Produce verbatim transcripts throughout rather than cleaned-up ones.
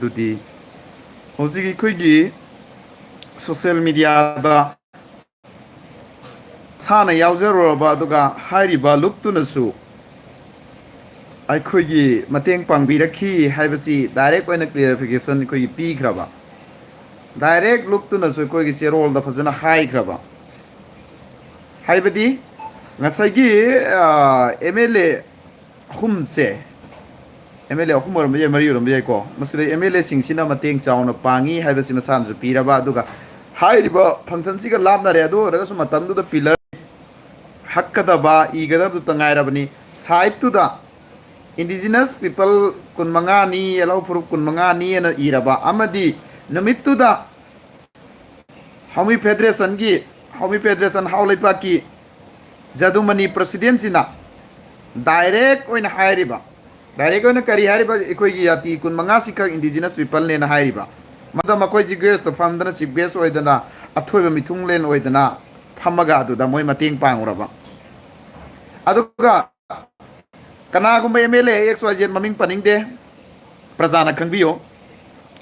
ꯑꯗꯨꯗꯤ ꯍꯧꯖꯤꯛ ꯑꯩꯈꯣꯏꯒꯤ ꯁꯣꯁꯤꯌꯦꯜ ꯃꯤꯗꯤꯌꯥꯗ ꯁꯥꯅ ꯌꯥꯎꯖꯔꯨꯔꯕ, ꯑꯗꯨꯒ ꯍꯥꯏꯔꯤꯕ ꯂꯨꯞꯇꯨꯅꯁꯨ ꯑꯩꯈꯣꯏꯒꯤ ꯃꯇꯦꯡ ꯄꯥꯡꯕꯤꯔꯛꯈꯤ ꯍꯥꯏꯕꯁꯤ ꯗꯥꯏꯔꯦꯛ ꯑꯣꯏꯅ ꯀ꯭ꯂꯦꯔꯤꯐꯤꯀꯦꯁꯟ ꯑꯩꯈꯣꯏꯒꯤ ꯄꯤꯈ꯭ꯔꯕ, ꯗꯥꯏꯔꯦꯛ ꯂꯨꯞꯇꯨꯅꯁꯨ ꯑꯩꯈꯣꯏꯒꯤ ꯆꯦꯔꯣꯜꯗ ꯐꯖꯅ ꯍꯥꯏꯈ꯭ꯔꯕ꯫ ꯍꯥꯏꯕꯗꯤ ꯉꯁꯥꯏꯒꯤ ꯑꯦꯝ ꯑꯦꯜ ꯑꯦ ꯑꯍꯨꯝꯁꯦ, ꯑꯦꯝ ꯑꯦꯜ ꯑꯦ ꯑꯍꯨꯝ ꯑꯣꯏꯔꯝꯕ ꯌꯥꯏ, ꯃꯔꯤ ꯑꯣꯏꯔꯝꯕ ꯌꯥꯏꯀꯣ, ꯃꯁꯤꯗ ꯑꯦꯝ ꯑꯦꯜ ꯑꯦꯁꯤꯡꯁꯤꯅ ꯃꯇꯦꯡ ꯆꯥꯎꯅ ꯄꯥꯡꯉꯤ ꯍꯥꯏꯕꯁꯤ ꯃꯁꯥꯅꯁꯨ ꯄꯤꯔꯕ, ꯑꯗꯨꯒ ꯍꯥꯏꯔꯤꯕ ꯐꯪꯁꯟꯁꯤꯒ ꯂꯥꯞꯅꯔꯦ꯫ ꯑꯗꯨ ꯑꯣꯏꯔꯒꯁꯨ ꯃꯇꯝꯗꯨꯗ ꯄꯤꯂꯔ ꯍꯛꯀꯗꯕ, ꯏꯒꯗꯕꯗꯨꯇ ꯉꯥꯏꯔꯕꯅꯤ꯫ ꯁꯥꯏꯠꯇꯨꯗ ꯏꯟꯗꯤꯖꯤꯅꯁ ꯄꯤꯄꯜ ꯀꯨꯟꯃꯉꯥꯅꯤ, ꯌꯦꯜꯍꯧ ꯐꯨꯔꯨꯞ ꯀꯨꯟꯃꯉꯥꯅꯤ ꯑꯅ ꯏꯔꯕ ꯑꯃꯗꯤ ꯅꯨꯃꯤꯠꯇꯨꯗ ꯍꯥꯎꯃꯤ ꯐꯦꯗꯔꯦꯁꯟꯒꯤ, ꯍꯥꯎꯃꯤ ꯐꯦꯗꯔꯦꯁꯟ ꯍꯥꯎ ꯂꯩꯄꯥꯛꯀꯤ ꯖꯗꯨꯃꯅꯤ ꯄ꯭ꯔꯁꯤꯗꯦꯟꯁꯤꯅ ꯗꯥꯏꯔꯦꯛ ꯑꯣꯏꯅ ꯍꯥꯏꯔꯤꯕ, ꯗꯥꯏꯔꯦꯛ ꯑꯣꯏꯅ ꯀꯔꯤ ꯍꯥꯏꯔꯤꯕ, ꯑꯩꯈꯣꯏꯒꯤ ꯖꯥꯇꯤ ꯀꯨꯟꯃꯉꯥꯁꯤꯈꯛ ꯏꯟꯗꯤꯖꯤꯅꯁ ꯄꯤꯄꯜꯅꯦꯅ ꯍꯥꯏꯔꯤꯕ꯫ ꯃꯗ ꯃꯈꯣꯏꯁꯤ ꯒꯦꯁꯇ ꯐꯝꯗꯅ, ꯆꯤꯐ ꯒꯦꯁ ꯑꯣꯏꯗꯅ, ꯑꯊꯣꯏꯕ ꯃꯤꯊꯨꯡꯂꯦꯟ ꯑꯣꯏꯗꯅ ꯐꯝꯃꯒ ꯑꯗꯨꯗ ꯃꯣꯏ ꯃꯇꯦꯡ ꯄꯥꯡꯉꯨꯔꯕ꯫ ꯑꯗꯨꯒ ꯀꯅꯥꯒꯨꯝꯕ M L A X Y Z, ꯃꯃꯤꯡ ꯄꯟꯅꯤꯡꯗꯦ, ꯄ꯭ꯔꯖꯥꯅ ꯈꯪꯕꯤꯌꯨ꯫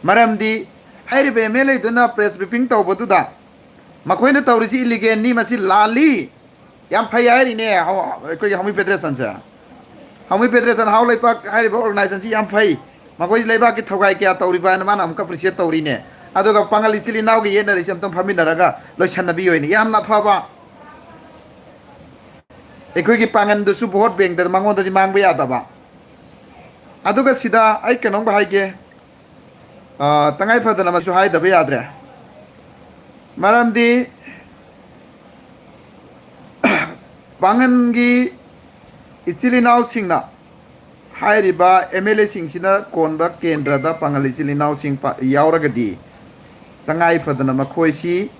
ꯃꯔꯝꯗꯤ ꯍꯥꯏꯔꯤꯕ ꯑꯦꯝ ꯑꯦꯜ ꯑꯦꯗꯨꯅ ꯄ꯭ꯔꯦꯁ ꯕ꯭ꯔꯤꯐꯤꯡ ꯇꯧꯕꯗꯨꯗ ꯃꯈꯣꯏꯅ ꯇꯧꯔꯤꯁꯤ ꯏꯂꯤꯒꯦꯜꯅꯤ, ꯃꯁꯤ ꯂꯥꯜꯂꯤ, ꯌꯥꯝ ꯐꯩ ꯍꯥꯏꯔꯤꯅꯦ ꯍꯧ-, ꯑꯩꯈꯣꯏꯒꯤ ꯍꯧꯃꯤ ꯐꯦꯗꯔꯦꯁꯟꯁꯦ꯫ ꯍꯧꯃꯤ ꯐꯦꯗꯔꯦꯁꯟ ꯍꯥꯎ ꯂꯩꯄꯥꯛ ꯍꯥꯏꯔꯤꯕ ꯑꯣꯔꯒꯅꯥꯏꯖꯦꯁꯟꯁꯤ ꯌꯥꯝ ꯐꯩ, ꯃꯈꯣꯏ ꯂꯩꯕꯥꯛꯀꯤ ꯊꯧꯒꯥꯏ ꯀꯌꯥ ꯇꯧꯔꯤꯕ ꯍꯥꯏꯅ ꯃꯥꯅ ꯑꯃꯨꯛꯀ ꯑꯦꯄ꯭ꯔꯤꯁꯤꯌꯦꯠ ꯇꯧꯔꯤꯅꯦ꯫ ꯑꯗꯨꯒ ꯄꯥꯡꯒꯜ ꯏꯆꯤꯜ ꯏꯅꯥꯎꯒꯤ ꯌꯦꯠꯅꯔꯤꯁꯦ ꯑꯝꯇꯪ ꯐꯝꯃꯤꯟꯅꯔꯒ ꯂꯣꯏꯁꯟꯅꯕꯤꯌꯨ ꯍꯥꯏꯅ, ꯌꯥꯝꯅ ꯐꯕ꯫ ꯑꯩꯈꯣꯏꯒꯤ ꯄꯥꯡꯒꯟꯗꯨꯁꯨ ꯚꯣꯠ ꯕꯦꯡꯗ ꯃꯉꯣꯟꯗꯗꯤ ꯃꯥꯡꯕ ꯌꯥꯗꯕ꯫ ꯑꯗꯨꯒ ꯁꯤꯗ ꯑꯩ ꯀꯩꯅꯣꯝꯒ ꯍꯥꯏꯒꯦ, ꯑ, ꯇꯉꯥꯏ ꯐꯗꯅ ꯃꯁꯤꯁꯨ ꯍꯥꯏꯗꯕ ꯌꯥꯗ꯭ꯔꯦ꯫ ꯃꯔꯝꯗꯤ ꯄꯥꯡꯒꯟꯒꯤ ꯏꯆꯤꯜ ꯏꯅꯥꯎꯁꯤꯡꯅ, ꯍꯥꯏꯔꯤꯕ ꯑꯦꯝ ꯑꯦꯜ ꯑꯦꯁꯤꯡꯁꯤꯅ ꯀꯣꯟꯕ ꯀꯦꯟꯗ꯭ꯔꯗ ꯄꯥꯡꯒꯜ ꯏꯆꯤꯜ ꯏꯅꯥꯎꯁꯤꯡ ꯄꯥ-, ꯌꯥꯎꯔꯒꯗꯤ, ꯇꯉꯥꯏ ꯐꯗꯅ ꯃꯈꯣꯏꯁꯤ,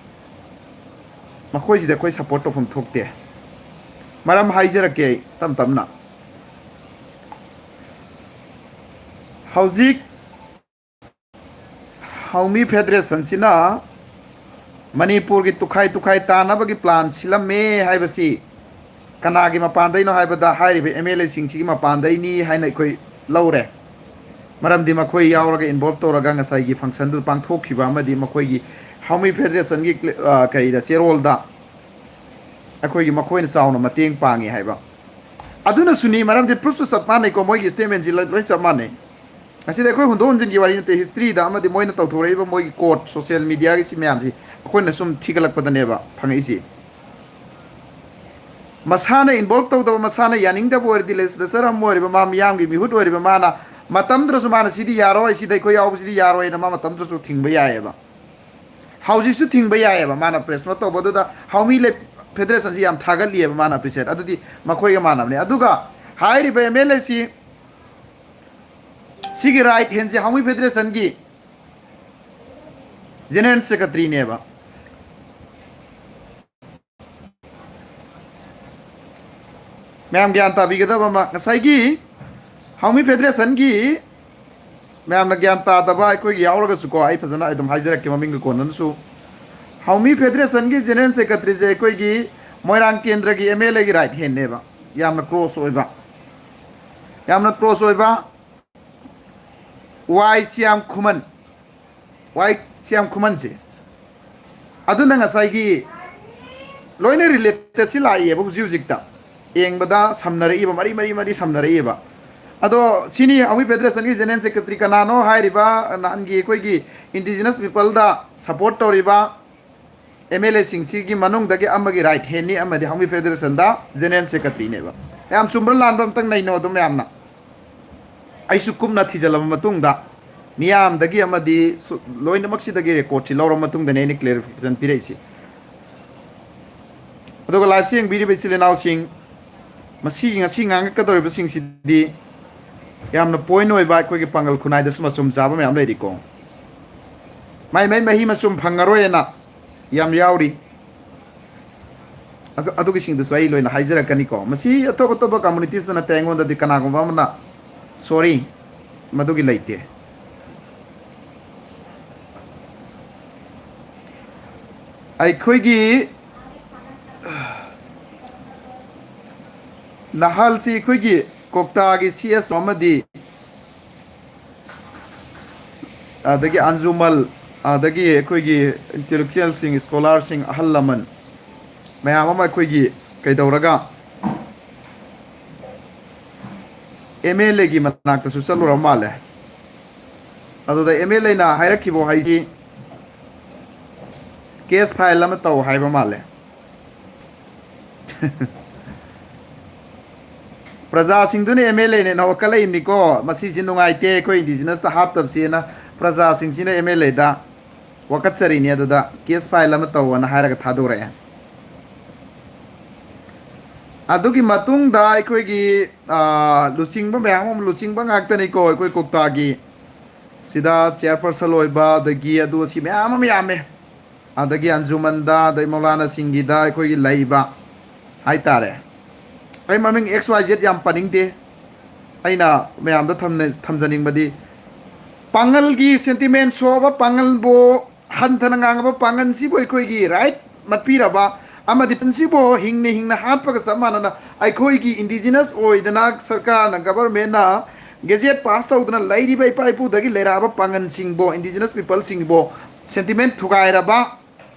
ꯃꯈꯣꯏꯁꯤꯗ ꯑꯩꯈꯣꯏ ꯁꯄꯣꯔꯠ ꯇꯧꯐꯝ ꯊꯣꯛꯇꯦ꯫ ꯃꯔꯝ ꯍꯥꯏꯖꯔꯛꯀꯦ ꯑꯩ ꯇꯞ ꯇꯞꯅ꯫ ꯍꯧꯖꯤꯛ ꯍꯥꯎꯃꯤ ꯐꯦꯗꯔꯦꯁꯟꯁꯤꯅ ꯃꯅꯤꯄꯨꯔꯒꯤ ꯇꯨꯈꯥꯏ ꯇꯨꯈꯥꯏ ꯇꯥꯅꯕꯒꯤ ꯄ꯭ꯂꯥꯟ ꯁꯤꯜꯂꯝꯃꯦ ꯍꯥꯏꯕꯁꯤ ꯀꯅꯥꯒꯤ ꯃꯄꯥꯟꯗꯩꯅꯣ ꯍꯥꯏꯕꯗ, ꯍꯥꯏꯔꯤꯕ ꯑꯦꯝ ꯑꯦꯜ ꯑꯦꯁꯤꯡꯁꯤꯒꯤ ꯃꯄꯥꯟꯗꯩꯅꯤ ꯍꯥꯏꯅ ꯑꯩꯈꯣꯏ ꯂꯧꯔꯦ꯫ ꯃꯔꯝꯗꯤ ꯃꯈꯣꯏ ꯌꯥꯎꯔꯒ, involve ꯇꯧꯔꯒ ꯉꯁꯥꯏꯒꯤ functionꯗꯨ ꯄꯥꯡꯊꯣꯛꯈꯤꯕ ꯑꯃꯗꯤ ꯃꯈꯣꯏꯒꯤ ꯍꯥꯎꯃꯤ Federationꯒꯤ, ꯑ, ꯀꯔꯤꯗ, ꯆꯦꯔꯣꯜꯗ ꯑꯩꯈꯣꯏꯒꯤ ꯃꯈꯣꯏꯅ ꯆꯥꯎꯅ ꯃꯇꯦꯡ ꯄꯥꯡꯉꯤ ꯍꯥꯏꯕ꯫ ꯑꯗꯨꯅꯁꯨꯅꯤ, ꯃꯔꯝꯗꯤ proofꯁꯨ ꯆꯞ ꯃꯥꯟꯅꯩꯀꯣ, ꯃꯣꯏꯒꯤ statementꯁꯤ ꯂꯣꯏ, ꯂꯣꯏ ꯆꯞ ꯃꯥꯟꯅꯩ꯫ ꯉꯁꯤꯗꯤ ꯑꯩꯈꯣꯏ ꯍꯨꯟꯗꯣꯛ ꯍꯨꯟꯖꯤꯟꯒꯤ ꯋꯥꯔꯤ ꯅꯠꯇꯦ, historyꯗ ꯑꯃꯗꯤ ꯃꯣꯏꯅ ꯇꯧꯊꯣꯔꯛꯏꯕ ꯃꯣꯏꯒꯤ court, social mediaꯒꯤ ꯁꯤ ꯃꯌꯥꯝꯁꯤ ꯑꯩꯈꯣꯏꯅ ꯁꯨꯝ ꯊꯤꯒꯠꯂꯛꯄꯗꯅꯦꯕ ꯐꯪꯉꯛꯏꯁꯤ꯫ ꯃꯁꯥꯅ involve ꯇꯧꯗꯕ, ꯃꯁꯥꯅ ꯌꯥꯅꯤꯡꯗꯕ ꯑꯣꯏꯔꯗꯤ, legislature ꯑꯃ ꯑꯣꯏꯔꯤꯕ, ꯃꯥ ꯃꯤꯌꯥꯝꯒꯤ ꯃꯤꯍꯨꯠ ꯑꯣꯏꯔꯤꯕ, ꯃꯥꯅ ꯃꯇꯝꯗꯨꯗꯁꯨ ꯃꯥꯅ "ꯁꯤꯗꯤ ꯌꯥꯔꯣꯏ, ꯁꯤꯗ ꯑꯩꯈꯣꯏ ꯌꯥꯎꯕꯁꯤꯗꯤ ꯌꯥꯔꯣꯏꯅ" ꯃꯥ ꯃꯇꯝꯗꯨꯗꯁꯨ ꯊꯤꯡꯕ ꯌꯥꯏꯑꯕ꯫ ꯍꯧꯖꯤꯛꯁꯨ ꯊꯤꯡꯕ ꯌꯥꯏꯑꯕ꯫ ꯃꯥꯅ press note ꯇꯧꯕꯗꯨꯗ ꯍꯥꯎꯃꯤ ꯂꯦ-, Federationꯁꯤ ꯌꯥꯝ ꯊꯥꯒꯠꯂꯤꯑꯕ ꯃꯥꯅ, appreciate꯫ ꯑꯗꯨꯗꯤ ꯃꯈꯣꯏꯒ ꯃꯥꯟꯅꯕꯅꯦ꯫ ꯑꯗꯨꯒ ꯍꯥꯏꯔꯤꯕ MLAꯁꯤ, ꯁꯤꯒꯤ right handꯁꯤ ꯍꯥꯎꯃꯤ Federationꯒꯤ General Secretaryꯅꯦꯕ꯫ ꯃꯌꯥꯝ ꯒ꯭ꯌꯥꯟ ꯇꯥꯕꯤꯒꯗꯕ ꯑꯃ, ꯉꯁꯥꯏꯒꯤ ꯍꯥꯎꯃꯤ Federationꯒꯤ ꯃꯌꯥꯝꯅ ꯒ꯭ꯌꯥꯟ ꯇꯥꯗꯕ ꯑꯩꯈꯣꯏꯒꯤ ꯌꯥꯎꯔꯒꯁꯨꯀꯣ, ꯑꯩ ꯐꯖꯅ ꯑꯗꯨꯝ ꯍꯥꯏꯖꯔꯛꯀꯦ ꯃꯃꯤꯡꯒ ꯀꯣꯟꯅꯅꯁꯨ꯫ ꯍꯥꯎꯃꯤ Federationꯒꯤ General Secretaryꯁꯦ ꯑꯩꯈꯣꯏꯒꯤ ꯃꯣꯏꯔꯥꯡ ꯀꯦꯟꯗ꯭ꯔꯒꯤ MLAꯒꯤ right handꯅꯦꯕ꯫ ꯌꯥꯝꯅ close ꯑꯣꯏꯕ, ꯌꯥꯝꯅ close ꯑꯣꯏꯕ ꯋꯥꯏ ꯁ꯭ꯌꯥꯝ ꯈꯨꯃꯟ, ꯋꯥꯏ ꯁ꯭ꯌꯥꯝ ꯈꯨꯃꯟꯁꯦ꯫ ꯑꯗꯨꯅ ꯉꯁꯥꯏꯒꯤ ꯂꯣꯏꯅ relateꯁꯤ ꯂꯥꯛꯏꯑꯕ ꯍꯧꯖꯤꯛ ꯍꯧꯖꯤꯛꯇ꯫ ꯌꯦꯡꯕꯗ ꯁꯝꯅꯔꯛꯏꯕ, ꯃꯔꯤ, ꯃꯔꯤ, ꯃꯔꯤ ꯁꯝꯅꯔꯛꯏꯕ꯫ ꯑꯗꯣ ꯁꯤꯅꯤ ꯍꯥꯎꯃꯤ Federationꯒꯤ General Secretary ꯀꯅꯥꯅꯣ ꯍꯥꯏꯔꯤꯕ, ꯅꯍꯥꯟꯒꯤ ꯑꯩꯈꯣꯏꯒꯤ indigenous peopleꯗ support ꯇꯧꯔꯤꯕ MLAꯁꯤꯡꯁꯤꯒꯤ ꯃꯅꯨꯡꯗꯒꯤ ꯑꯃꯒꯤ right handꯅꯤ, ꯑꯃꯗꯤ ꯍꯥꯎꯃꯤ Federationꯗ General Secretaryꯅꯦꯕ꯫ ꯌꯥꯝ ꯆꯨꯝꯕ꯭ꯔꯥ ꯂꯥꯟꯕ꯭ꯔꯥ ꯑꯝꯇꯪ ꯅꯩꯅꯧ ꯑꯗꯨꯝ ꯃꯌꯥꯝꯅ꯫ ꯑꯩꯁꯨ ꯀꯨꯞꯅ ꯊꯤꯖꯤꯜꯂꯕ ꯃꯇꯨꯡꯗ, ꯃꯤꯌꯥꯝꯗꯒꯤ ꯑꯃꯗꯤ ꯁꯨ-, ꯂꯣꯏꯅꯃꯛꯁꯤꯗꯒꯤ recordꯁꯤ ꯂꯧꯔꯕ ꯃꯇꯨꯡꯗꯅꯤ ꯑꯩꯅ clarification ꯄꯤꯔꯛꯏꯁꯤ꯫ ꯑꯗꯨꯒ liveꯁꯤ ꯌꯦꯡꯕꯤꯔꯤꯕ ꯏꯆꯤꯜ ꯏꯅꯥꯎꯁꯤꯡ, ꯃꯁꯤꯒꯤ ꯉꯁꯤ ꯉꯥꯡꯉꯛꯀꯗꯧꯔꯤꯕꯁꯤꯡꯁꯤꯗꯤ ꯌꯥꯝꯅ point ꯑꯣꯏꯕ ꯑꯩꯈꯣꯏꯒꯤ ꯄꯥꯡꯒꯜ ꯈꯨꯟꯅꯥꯏꯗꯁꯨ ꯃꯆꯨꯝ ꯆꯥꯕ ꯃꯌꯥꯝ ꯂꯩꯔꯤꯀꯣ꯫ ꯃꯥꯏ ꯃꯥꯏ ꯃꯍꯤ ꯃꯆꯨꯝ ꯐꯪꯉꯔꯣꯏꯅ ꯌꯥꯝ ꯌꯥꯎꯔꯤ꯫ ꯑꯗꯨ, ꯑꯗꯨꯒꯤꯁꯤꯡꯗꯨꯁꯨ ꯑꯩ ꯂꯣꯏꯅ ꯍꯥꯏꯖꯔꯛꯀꯅꯤꯀꯣ꯫ ꯃꯁꯤ ꯑꯇꯣꯞ ꯑꯇꯣꯞꯄ communitiesꯇ ꯅꯠꯇꯦ, ꯑꯩꯉꯣꯟꯗꯗꯤ ꯀꯅꯥꯒꯨꯝꯕ ꯑꯃꯅ, sorry, ꯃꯗꯨꯒꯤ ꯂꯩꯇꯦ꯫ ꯑꯩꯈꯣꯏꯒꯤ ꯅꯍꯥꯜꯁꯤ ꯑꯩꯈꯣꯏꯒꯤ ꯀꯣꯛꯇꯥꯒꯤ CSO ꯑꯃꯗꯤ ꯑꯗꯒꯤ ꯑꯟꯖꯨꯃꯜ, ꯑꯗꯒꯤ ꯑꯩꯈꯣꯏꯒꯤ ꯏꯟꯇꯦꯂꯦꯛꯆꯨꯋꯦꯜꯁꯤꯡ, ꯁ꯭ꯀꯣꯂꯥꯔꯁꯤꯡ, ꯑꯍꯜ ꯂꯃꯟ ꯃꯌꯥꯝ ꯑꯃ ꯑꯩꯈꯣꯏꯒꯤ ꯀꯩꯗꯧꯔꯒ ꯑꯦꯝ ꯑꯦꯜ ꯑꯦꯒꯤ ꯃꯅꯥꯛꯇꯁꯨ ꯆꯠꯂꯨꯔꯕ ꯃꯥꯜꯂꯦ꯫ ꯑꯗꯨꯗ ꯑꯦꯝ ꯑꯦꯜ ꯑꯦꯅ ꯍꯥꯏꯔꯛꯈꯤꯕ ꯋꯥꯍꯩꯁꯤ, "ꯀꯦꯁ ꯐꯥꯏꯜ ꯑꯃ ꯇꯧ" ꯍꯥꯏꯕ ꯃꯥꯜꯂꯦ꯫ ꯄ꯭ꯔꯖꯥꯁꯤꯡꯗꯨꯅ ꯑꯦꯝ ꯑꯦꯜ ꯑꯦꯅꯦꯅ ꯋꯥꯀꯠꯂꯛꯏꯕꯅꯤꯀꯣ, "ꯃꯁꯤꯁꯤ ꯅꯨꯡꯉꯥꯏꯇꯦ, ꯑꯩꯈꯣꯏ ꯏꯟꯗꯤꯖꯤꯅꯁꯇ ꯍꯥꯞꯇꯕꯁꯦꯅ" ꯄ꯭ꯔꯖꯥꯁꯤꯡꯁꯤꯅ ꯑꯦꯝ ꯑꯦꯜ ꯑꯦꯗ ꯋꯥꯀꯠꯆꯔꯤꯅꯤ꯫ ꯑꯗꯨꯗ ꯀꯦꯁ ꯐꯥꯏꯜ ꯑꯃ ꯇꯧꯑꯣꯅ ꯍꯥꯏꯔꯒ ꯊꯥꯗꯣꯔꯛꯑꯦ꯫ ꯑꯗꯨꯒꯤ ꯃꯇꯨꯡꯗ ꯑꯩꯈꯣꯏꯒꯤ, ꯑꯥ, ꯂꯨꯆꯤꯡꯕ ꯃꯌꯥꯝ ꯑꯃ, ꯂꯨꯆꯤꯡꯕ ꯉꯥꯛꯇꯅꯤꯀꯣ ꯑꯩꯈꯣꯏ ꯀꯣꯛꯇꯥꯒꯤ꯫ ꯁꯤꯗ ꯆꯤꯌꯔꯄꯔꯁꯟ ꯑꯣꯏꯕ, ꯑꯗꯒꯤ ꯑꯗꯨ ꯑꯁꯤ ꯃꯌꯥꯝ ꯑꯃ ꯌꯥꯝꯃꯦ꯫ ꯑꯗꯒꯤ ꯑꯟꯖꯨꯃꯟꯗ, ꯑꯗꯩ ꯃꯧꯂꯥꯅꯥꯁꯤꯡꯒꯤꯗ ꯑꯩꯈꯣꯏꯒꯤ ꯂꯩꯕ ꯍꯥꯏꯇꯥꯔꯦ꯫ ꯑꯩ ꯃꯃꯤꯡ ꯑꯦꯛꯁ ꯋꯥꯏ ꯖꯦꯠ ꯌꯥꯝ ꯄꯟꯅꯤꯡꯗꯦ꯫ ꯑꯩꯅ ꯃꯌꯥꯝꯗ ꯊꯝꯅ-, ꯊꯝꯖꯅꯤꯡꯕꯗꯤ, ꯄꯥꯡꯒꯜꯒꯤ ꯁꯦꯟꯇꯤꯃꯦꯟ ꯁꯣꯛꯑꯕ, ꯄꯥꯡꯒꯜꯕꯨ ꯍꯟꯊꯅ ꯉꯥꯡꯉꯕ, ꯄꯥꯡꯒꯜꯁꯤꯕꯨ ꯑꯩꯈꯣꯏꯒꯤ ꯔꯥꯏꯠ ꯃꯠꯄꯤꯔꯕ ꯑꯃꯗꯤ ꯄꯥꯡꯒꯜꯁꯤꯕꯨ ꯍꯤꯡꯅ ꯍꯤꯡꯅ ꯍꯥꯠꯄꯒ ꯆꯞ ꯃꯥꯟꯅꯅ ꯑꯩꯈꯣꯏꯒꯤ ꯏꯟꯗꯤꯖꯤꯅꯁ ꯑꯣꯏꯗꯅ ꯁꯔꯀꯥꯔꯅ, ꯒꯕꯔꯃꯦꯟꯅ ꯒꯦꯖꯦꯠ ꯄꯥꯁ ꯇꯧꯗꯅ ꯂꯩꯔꯤꯕ ꯏꯄꯥ ꯏꯄꯨꯗꯒꯤ ꯂꯩꯔꯛꯑꯕ ꯄꯥꯡꯒꯜꯁꯤꯡꯕꯨ, ꯏꯟꯗꯤꯖꯤꯅꯁ ꯄꯤꯄꯜꯁꯤꯡꯕꯨ ꯁꯦꯟꯇꯤꯃꯦꯟ ꯊꯨꯒꯥꯏꯔꯕ,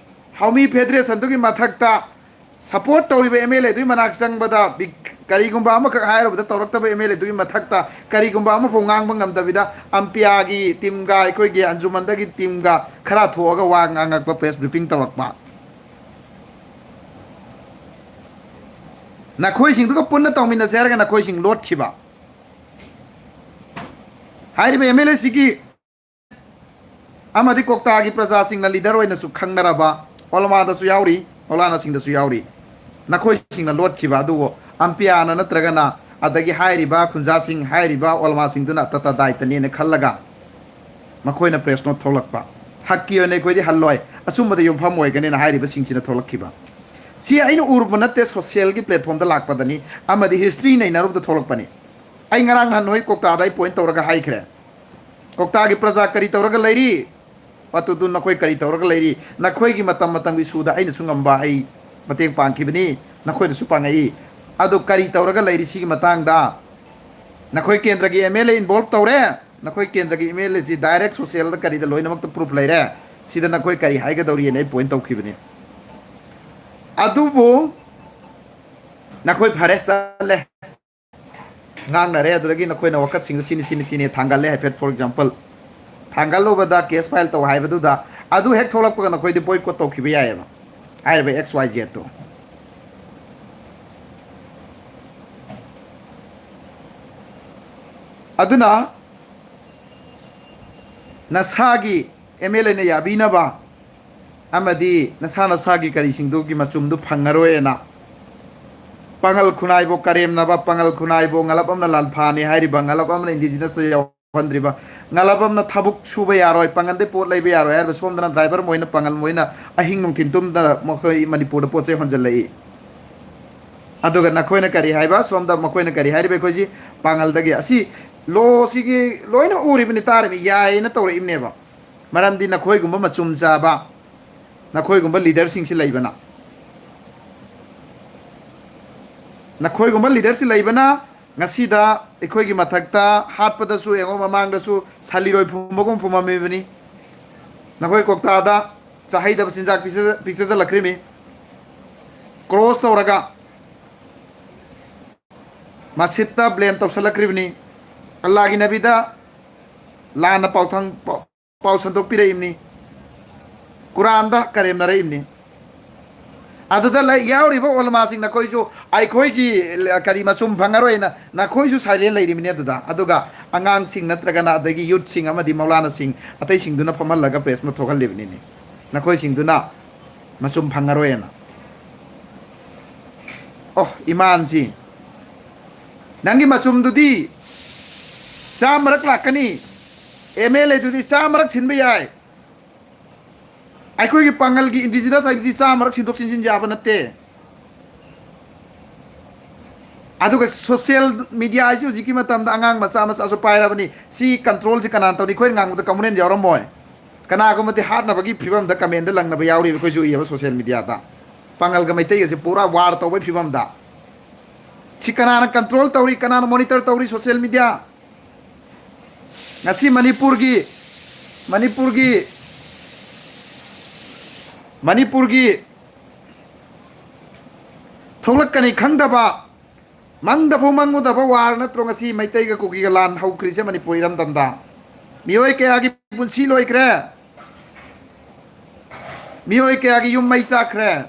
ꯍꯥꯎꯃꯤ ꯐꯦꯗꯔꯦꯁꯟꯗꯨꯒꯤ ꯃꯊꯛꯇ ꯁꯄꯣꯔꯠ ꯇꯧꯔꯤꯕ ꯑꯦꯝ ꯑꯦꯜ ꯑꯦꯗꯨꯒꯤ ꯃꯅꯥꯛ ꯆꯪꯕꯗ ꯕꯤ-, ꯀꯔꯤꯒꯨꯝꯕ ꯑꯃꯈꯛ ꯍꯥꯏꯔꯕꯗ ꯇꯧꯔꯛꯇꯕ ꯑꯦꯝ ꯑꯦꯜ ꯑꯦꯗꯨꯒꯤ ꯃꯊꯛꯇ ꯀꯔꯤꯒꯨꯝꯕ ꯑꯃꯐꯥꯎ ꯉꯥꯡꯕ ꯉꯝꯗꯕꯤꯗ, ꯑꯝꯄꯤꯌꯥꯒꯤ ꯇꯤꯝꯒ ꯑꯩꯈꯣꯏꯒꯤ ꯑꯟꯖꯨꯃꯟꯗꯒꯤ ꯇꯤꯝꯒ ꯈꯔ ꯊꯣꯛꯑꯒ ꯋꯥ ꯉꯥꯡꯉꯛꯄ, ꯄ꯭ꯔꯦꯁ ꯕ꯭ꯔꯤꯐꯤꯡ ꯇꯧꯔꯛꯄ, ꯅꯈꯣꯏꯁꯤꯡꯗꯨꯒ ꯄꯨꯟꯅ ꯇꯧꯃꯤꯟꯅꯁꯦ ꯍꯥꯏꯔꯒ ꯅꯈꯣꯏꯁꯤꯡ ꯂꯣꯠꯈꯤꯕ꯫ ꯍꯥꯏꯔꯤꯕ ꯑꯦꯝ ꯑꯦꯜ ꯑꯦꯁꯤꯒꯤ ꯑꯃꯗꯤ ꯀꯣꯛꯇꯥꯒꯤ ꯄ꯭ꯔꯖꯥꯁꯤꯡꯅ ꯂꯤꯗꯔ ꯑꯣꯏꯅꯁꯨ ꯈꯪꯅꯔꯕ ꯑꯣꯂꯃꯥꯗꯁꯨ ꯌꯥꯎꯔꯤ, ꯃꯧꯂꯥꯅꯥꯁꯤꯡꯗꯁꯨ ꯌꯥꯎꯔꯤ꯫ ꯅꯈꯣꯏꯁꯤꯡꯅ ꯂꯣꯠꯈꯤꯕ ꯑꯗꯨꯕꯨ ꯑꯝꯄꯤꯌꯥꯅ ꯅꯠꯇ꯭ꯔꯒꯅ ꯑꯗꯒꯤ ꯍꯥꯏꯔꯤꯕ ꯈꯨꯟꯖꯥꯁꯤꯡ, ꯍꯥꯏꯔꯤꯕ ꯑꯣꯂꯃꯥꯁꯤꯡꯗꯨꯅ ꯇꯇꯥ ꯗꯥꯏꯇꯅꯦꯅ ꯈꯜꯂꯒ ꯃꯈꯣꯏꯅ ꯄ꯭ꯔꯦꯁ ꯅꯣꯠ ꯊꯣꯛꯂꯛꯄ, "ꯍꯛꯀꯤ ꯑꯣꯏꯅ ꯑꯩꯈꯣꯏꯗꯤ ꯍꯜꯂꯣꯏ, ꯑꯆꯨꯝꯕꯗ ꯌꯨꯝꯐꯝ ꯑꯣꯏꯒꯅꯤꯅ" ꯍꯥꯏꯔꯤꯕꯁꯤꯡꯁꯤꯅ ꯊꯣꯛꯂꯛꯈꯤꯕ꯫ ꯁꯤ ꯑꯩꯅ ꯎꯔꯨꯕ ꯅꯠꯇꯦ, ꯁꯣꯁꯤꯌꯦꯜꯒꯤ ꯄ꯭ꯂꯦꯠꯐꯣꯝꯗ ꯂꯥꯛꯄꯗꯅꯤ ꯑꯃꯗꯤ ꯍꯤꯁꯇ꯭ꯔꯤ ꯅꯩꯅꯔꯨꯕꯗ ꯊꯣꯛꯂꯛꯄꯅꯤ꯫ ꯑꯩ ꯉꯔꯥꯡ ꯅꯍꯥꯟ ꯅꯣꯏ ꯀꯣꯛꯇꯥꯗ ꯑꯩ ꯄꯣꯏꯟꯠ ꯇꯧꯔꯒ ꯍꯥꯏꯈ꯭ꯔꯦ꯫ ꯀꯣꯛꯇꯥꯒꯤ ꯄ꯭ꯔꯖꯥ ꯀꯔꯤ ꯇꯧꯔꯒ ꯂꯩꯔꯤ? ꯄꯥꯇꯨꯗꯨ ꯅꯈꯣꯏ ꯀꯔꯤ ꯇꯧꯔꯒ ꯂꯩꯔꯤ? ꯅꯈꯣꯏꯒꯤ ꯃꯇꯝ ꯃꯇꯝꯒꯤ ꯏꯁꯨꯗ ꯑꯩꯅꯁꯨ ꯉꯝꯕ ꯑꯩ ꯃꯇꯦꯡ ꯄꯥꯡꯈꯤꯕꯅꯤ, ꯅꯈꯣꯏꯗꯁꯨ ꯄꯥꯡꯉꯛꯏ꯫ ꯑꯗꯨ ꯀꯔꯤ ꯇꯧꯔꯒ ꯂꯩꯔꯤ ꯁꯤꯒꯤ ꯃꯇꯥꯡꯗ? ꯅꯈꯣꯏ ꯀꯦꯟꯗ꯭ꯔꯒꯤ ꯑꯦꯝ ꯑꯦꯜ ꯑꯦ ꯏꯟꯚꯣꯜꯕ ꯇꯧꯔꯦ, ꯅꯈꯣꯏ ꯀꯦꯟꯗ꯭ꯔꯒꯤ ꯑꯦꯝ ꯑꯦꯜ ꯑꯦꯁꯤ ꯗꯥꯏꯔꯦꯛ ꯁꯣꯁꯤꯌꯦꯜꯗ ꯀꯔꯤꯗ ꯂꯣꯏꯅꯃꯛꯇ ꯄ꯭ꯔꯨꯐ ꯂꯩꯔꯦ, ꯁꯤꯗ ꯅꯈꯣꯏ ꯀꯔꯤ ꯍꯥꯏꯒꯗꯧꯔꯤꯅ ꯑꯩ ꯄꯣꯏꯟ ꯇꯧꯈꯤꯕꯅꯤ꯫ ꯑꯗꯨꯕꯨ ꯅꯈꯣꯏ ꯐꯔꯦ, ꯆꯠꯂꯦ, ꯉꯥꯡꯅꯔꯦ, ꯑꯗꯨꯗꯒꯤ ꯅꯈꯣꯏꯅ ꯋꯥꯀꯠꯁꯤꯡꯗꯨ ꯁꯤꯅꯤ, ꯁꯤꯅꯤ, ꯁꯤꯅꯤ ꯊꯥꯡꯒꯠꯂꯦ, ꯍꯥꯏꯐꯦꯠ, ꯐꯣꯔ ꯑꯦꯛꯖꯥꯝꯄꯜ, ꯊꯥꯡꯒꯠꯂꯨꯕꯗ, ꯀꯦꯁ ꯐꯥꯏꯜ ꯇꯧ ꯍꯥꯏꯕꯗꯨꯗ, ꯑꯗꯨ ꯍꯦꯛ ꯊꯣꯛꯂꯛꯄꯒ ꯅꯈꯣꯏꯗꯤ ꯕꯣꯏꯀꯣꯠ ꯇꯧꯈꯤꯕ ꯌꯥꯏꯑꯕ, ꯍꯥꯏꯔꯤꯕ ꯑꯦꯛꯁ ꯋꯥꯏ ꯖꯦꯠꯇꯣ꯫ ꯑꯗꯨꯅ ꯅꯁꯥꯒꯤ ꯑꯦꯝ ꯑꯦꯜ ꯑꯦꯅ ꯌꯥꯕꯤꯅꯕ ꯑꯃꯗꯤ ꯅꯁꯥ ꯅꯁꯥꯒꯤ ꯀꯔꯤꯁꯤꯡꯗꯨꯒꯤ ꯃꯆꯨꯝꯗꯨ ꯐꯪꯉꯔꯣꯏꯅ, ꯄꯥꯉꯜ ꯈꯨꯟꯅꯥꯏꯕꯨ ꯀꯔꯦꯝꯅꯕ, ꯄꯥꯉꯜ ꯈꯨꯟꯅꯥꯏꯕꯨ ꯉꯂꯞ ꯑꯃꯅ ꯂꯥꯟꯐꯥꯅꯤ ꯍꯥꯏꯔꯤꯕ, ꯉꯂꯞ ꯑꯃꯅ ꯏꯟꯗꯤꯖꯤꯅꯁꯇ ꯌꯥꯎꯍꯟꯗ꯭ꯔꯤꯕ, ꯉꯂꯞ ꯑꯃꯅ ꯊꯕꯛ ꯁꯨꯕ ꯌꯥꯔꯣꯏ, ꯄꯥꯉꯜꯗꯩ ꯄꯣꯠ ꯂꯩꯕ ꯌꯥꯔꯣꯏ ꯍꯥꯏꯔꯤꯕ, ꯁꯣꯝꯗꯅ ꯗ꯭ꯔꯥꯏꯚꯔ ꯃꯣꯏꯅ ꯄꯥꯉꯜ ꯃꯣꯏꯅ ꯑꯍꯤꯡ ꯅꯨꯡꯊꯤꯟ ꯇꯨꯝꯗꯅ ꯃꯈꯣꯏ ꯃꯅꯤꯄꯨꯔꯗ ꯄꯣꯠ ꯆꯩ ꯍꯣꯟꯖꯜꯂꯛꯏ꯫ ꯑꯗꯨꯒ ꯅꯈꯣꯏꯅ ꯀꯔꯤ ꯍꯥꯏꯕ? ꯁꯣꯝꯗ ꯃꯈꯣꯏꯅ ꯀꯔꯤ ꯍꯥꯏꯔꯤꯕ? ꯑꯩꯈꯣꯏꯁꯤ ꯄꯥꯉꯜꯗꯒꯤ, ꯑꯁꯤ ꯂꯣꯁꯤꯒꯤ ꯂꯣꯏꯅ ꯎꯔꯤꯕꯅꯤ, ꯇꯥꯔꯤꯕꯅꯤ, ꯌꯥꯏꯌꯦꯅ ꯇꯧꯔꯛꯏꯕꯅꯦꯕ꯫ ꯃꯔꯝꯗꯤ ꯅꯈꯣꯏꯒꯨꯝꯕ ꯃꯆꯨꯝ ꯆꯥꯕ, ꯅꯈꯣꯏꯒꯨꯝꯕ ꯂꯤꯗꯔꯁꯤꯡꯁꯤ ꯂꯩꯕꯅ, ꯅꯈꯣꯏꯒꯨꯝꯕ ꯂꯤꯗꯔꯁꯤ ꯂꯩꯕꯅ ꯉꯁꯤꯗ ꯑꯩꯈꯣꯏꯒꯤ ꯃꯊꯛꯇ ꯍꯥꯠꯄꯗꯁꯨ ꯌꯦꯡꯉꯣ, ꯃꯃꯥꯡꯗꯁꯨ ꯁꯟ ꯏꯔꯣꯏ ꯐꯨꯝꯕꯒꯨꯝ ꯐꯨꯝꯃꯝꯃꯤꯕꯅꯤ꯫ ꯅꯈꯣꯏ ꯀꯣꯛꯇꯥꯗ ꯆꯥꯍꯩꯗꯕ ꯆꯤꯟꯖꯥꯛ ꯄꯤꯖ-, ꯄꯤꯖꯁꯤꯜꯂꯛꯈ꯭ꯔꯤꯕꯅꯤ꯫ ꯀ꯭ꯔꯣꯁ ꯇꯧꯔꯒ ꯃꯁꯤꯠꯇ ꯕ꯭ꯂꯦꯝ ꯇꯧꯁꯜꯂꯛꯈ꯭ꯔꯤꯕꯅꯤ꯫ ꯑꯜꯂꯥꯒꯤ ꯅꯕꯤꯗ ꯂꯥꯟꯅ ꯄꯥꯎꯊꯪ-, ꯄꯥꯎ-, ꯄꯥꯎ ꯁꯟꯗꯣꯛꯄꯤꯔꯛꯏꯕꯅꯤ꯫ ꯀꯨꯔꯥꯟꯗ ꯀꯔꯦꯝꯅꯔꯛꯏꯕꯅꯤ꯫ ꯑꯗꯨꯗ ꯂꯩ-, ꯌꯥꯎꯔꯤꯕ ꯑꯣꯂꯃꯥꯁꯤꯡ, ꯅꯈꯣꯏꯁꯨ ꯑꯩꯈꯣꯏꯒꯤ ꯀꯔꯤ ꯃꯆꯨꯝ ꯐꯪꯉꯔꯣꯏꯅ ꯅꯈꯣꯏꯁꯨ ꯁꯥꯏꯂꯦꯟ ꯂꯩꯔꯤꯕꯅꯤ꯫ ꯑꯗꯨꯗ ꯑꯉꯥꯡꯁꯤꯡ ꯅꯠꯇ꯭ꯔꯒꯅ ꯑꯗꯒꯤ ꯌꯨꯠꯁꯤꯡ ꯑꯃꯗꯤ ꯃꯧꯂꯥꯅꯥꯁꯤꯡ ꯑꯇꯩꯁꯤꯡꯗꯨꯅ ꯐꯝꯍꯜꯂꯒ ꯄ꯭ꯔꯦꯁ ꯃꯣꯠ ꯊꯣꯛꯍꯜꯂꯤꯕꯅꯤꯅꯦ꯫ ꯅꯈꯣꯏꯁꯤꯡꯗꯨꯅ ꯃꯆꯨꯝ ꯐꯪꯉꯔꯣꯏꯅ꯫ ꯑꯣ, ꯏꯃꯥꯟꯁꯤ, ꯅꯪꯒꯤ ꯃꯆꯨꯝꯗꯨꯗꯤ ꯆꯥꯝꯃꯔꯛ ꯂꯥꯛꯀꯅꯤ, ꯑꯦꯝ ꯑꯦꯜ ꯑꯦꯗꯨꯗꯤ ꯆꯥꯝꯃꯔꯛ ꯁꯤꯟꯕ ꯌꯥꯏ꯫ ꯑꯩꯈꯣꯏꯒꯤ ꯄꯥꯉꯜꯒꯤ ꯏꯟꯗꯤꯖꯤꯅꯁ ꯍꯥꯏꯕꯗꯤ ꯆꯥꯝꯃꯔꯛ ꯁꯤꯟꯗꯣꯛ ꯁꯤꯟꯖꯤꯟ ꯌꯥꯕ ꯅꯠꯇꯦ꯫ ꯑꯗꯨꯒ ꯁꯣꯁꯤꯌꯦꯜ ꯃꯤꯗꯤꯌꯥ ꯍꯥꯏꯁꯤ ꯍꯧꯖꯤꯛꯀꯤ ꯃꯇꯝꯗ ꯑꯉꯥꯡ ꯃꯆꯥ ꯃꯆꯥꯁꯨ ꯄꯥꯏꯔꯕꯅꯤ꯫ ꯁꯤ ꯀꯟꯇ꯭ꯔꯣꯜꯁꯤ ꯀꯅꯥꯅ ꯇꯧꯅꯤ? ꯑꯩꯈꯣꯏꯅ ꯉꯥꯡꯕꯗ ꯀꯃꯨꯅꯦꯟ ꯌꯥꯎꯔꯝꯃꯣꯏ꯫ ꯀꯅꯥꯒꯨꯝꯕꯗꯤ ꯍꯥꯠꯅꯕꯒꯤ ꯐꯤꯕꯝꯗ ꯀꯃꯦꯟꯗ ꯂꯪꯅꯕ ꯌꯥꯎꯔꯤꯕ ꯑꯩꯈꯣꯏꯁꯨ ꯎꯏꯌꯦꯕ ꯁꯣꯁꯤꯌꯦꯜ ꯃꯤꯗꯤꯌꯥꯗ꯫ ꯄꯥꯉꯜꯒ ꯃꯩꯇꯩꯒꯁꯦ ꯄꯨꯔꯥ ꯋꯥꯔ ꯇꯧꯕꯒꯤ ꯐꯤꯕꯝꯗ꯫ ꯁꯤ ꯀꯅꯥꯅ ꯀꯟꯇ꯭ꯔꯣꯜ ꯇꯧꯔꯤ? ꯀꯅꯥꯅ ꯃꯣꯅꯤꯇꯔ ꯇꯧꯔꯤ ꯁꯣꯁꯤꯌꯦꯜ ꯃꯤꯗꯤꯌꯥ? ꯉꯁꯤ ꯃꯅꯤꯄꯨꯔꯒꯤ, ꯃꯅꯤꯄꯨꯔꯒꯤ, ꯃꯅꯤꯄꯨꯔꯒꯤ ꯊꯣꯛꯂꯛꯀꯅꯤ ꯈꯪꯗꯕ, ꯃꯪꯗꯐꯥꯎ ꯃꯪꯉꯨꯗꯕ ꯋꯥꯔ ꯅꯠꯇ꯭ꯔꯣ ꯉꯁꯤ ꯃꯩꯇꯩꯒ ꯀꯨꯀꯤꯒ ꯂꯥꯟ ꯍꯧꯈ꯭ꯔꯤꯁꯦ ꯃꯅꯤꯄꯨꯔ ꯏꯔꯝꯗꯝꯗ? ꯃꯤꯑꯣꯏ ꯀꯌꯥꯒꯤ ꯄꯨꯟꯁꯤ ꯂꯣꯏꯈ꯭ꯔꯦ, ꯃꯤꯑꯣꯏ ꯀꯌꯥꯒꯤ ꯌꯨꯝ ꯃꯩ ꯆꯥꯛꯈ꯭ꯔꯦ,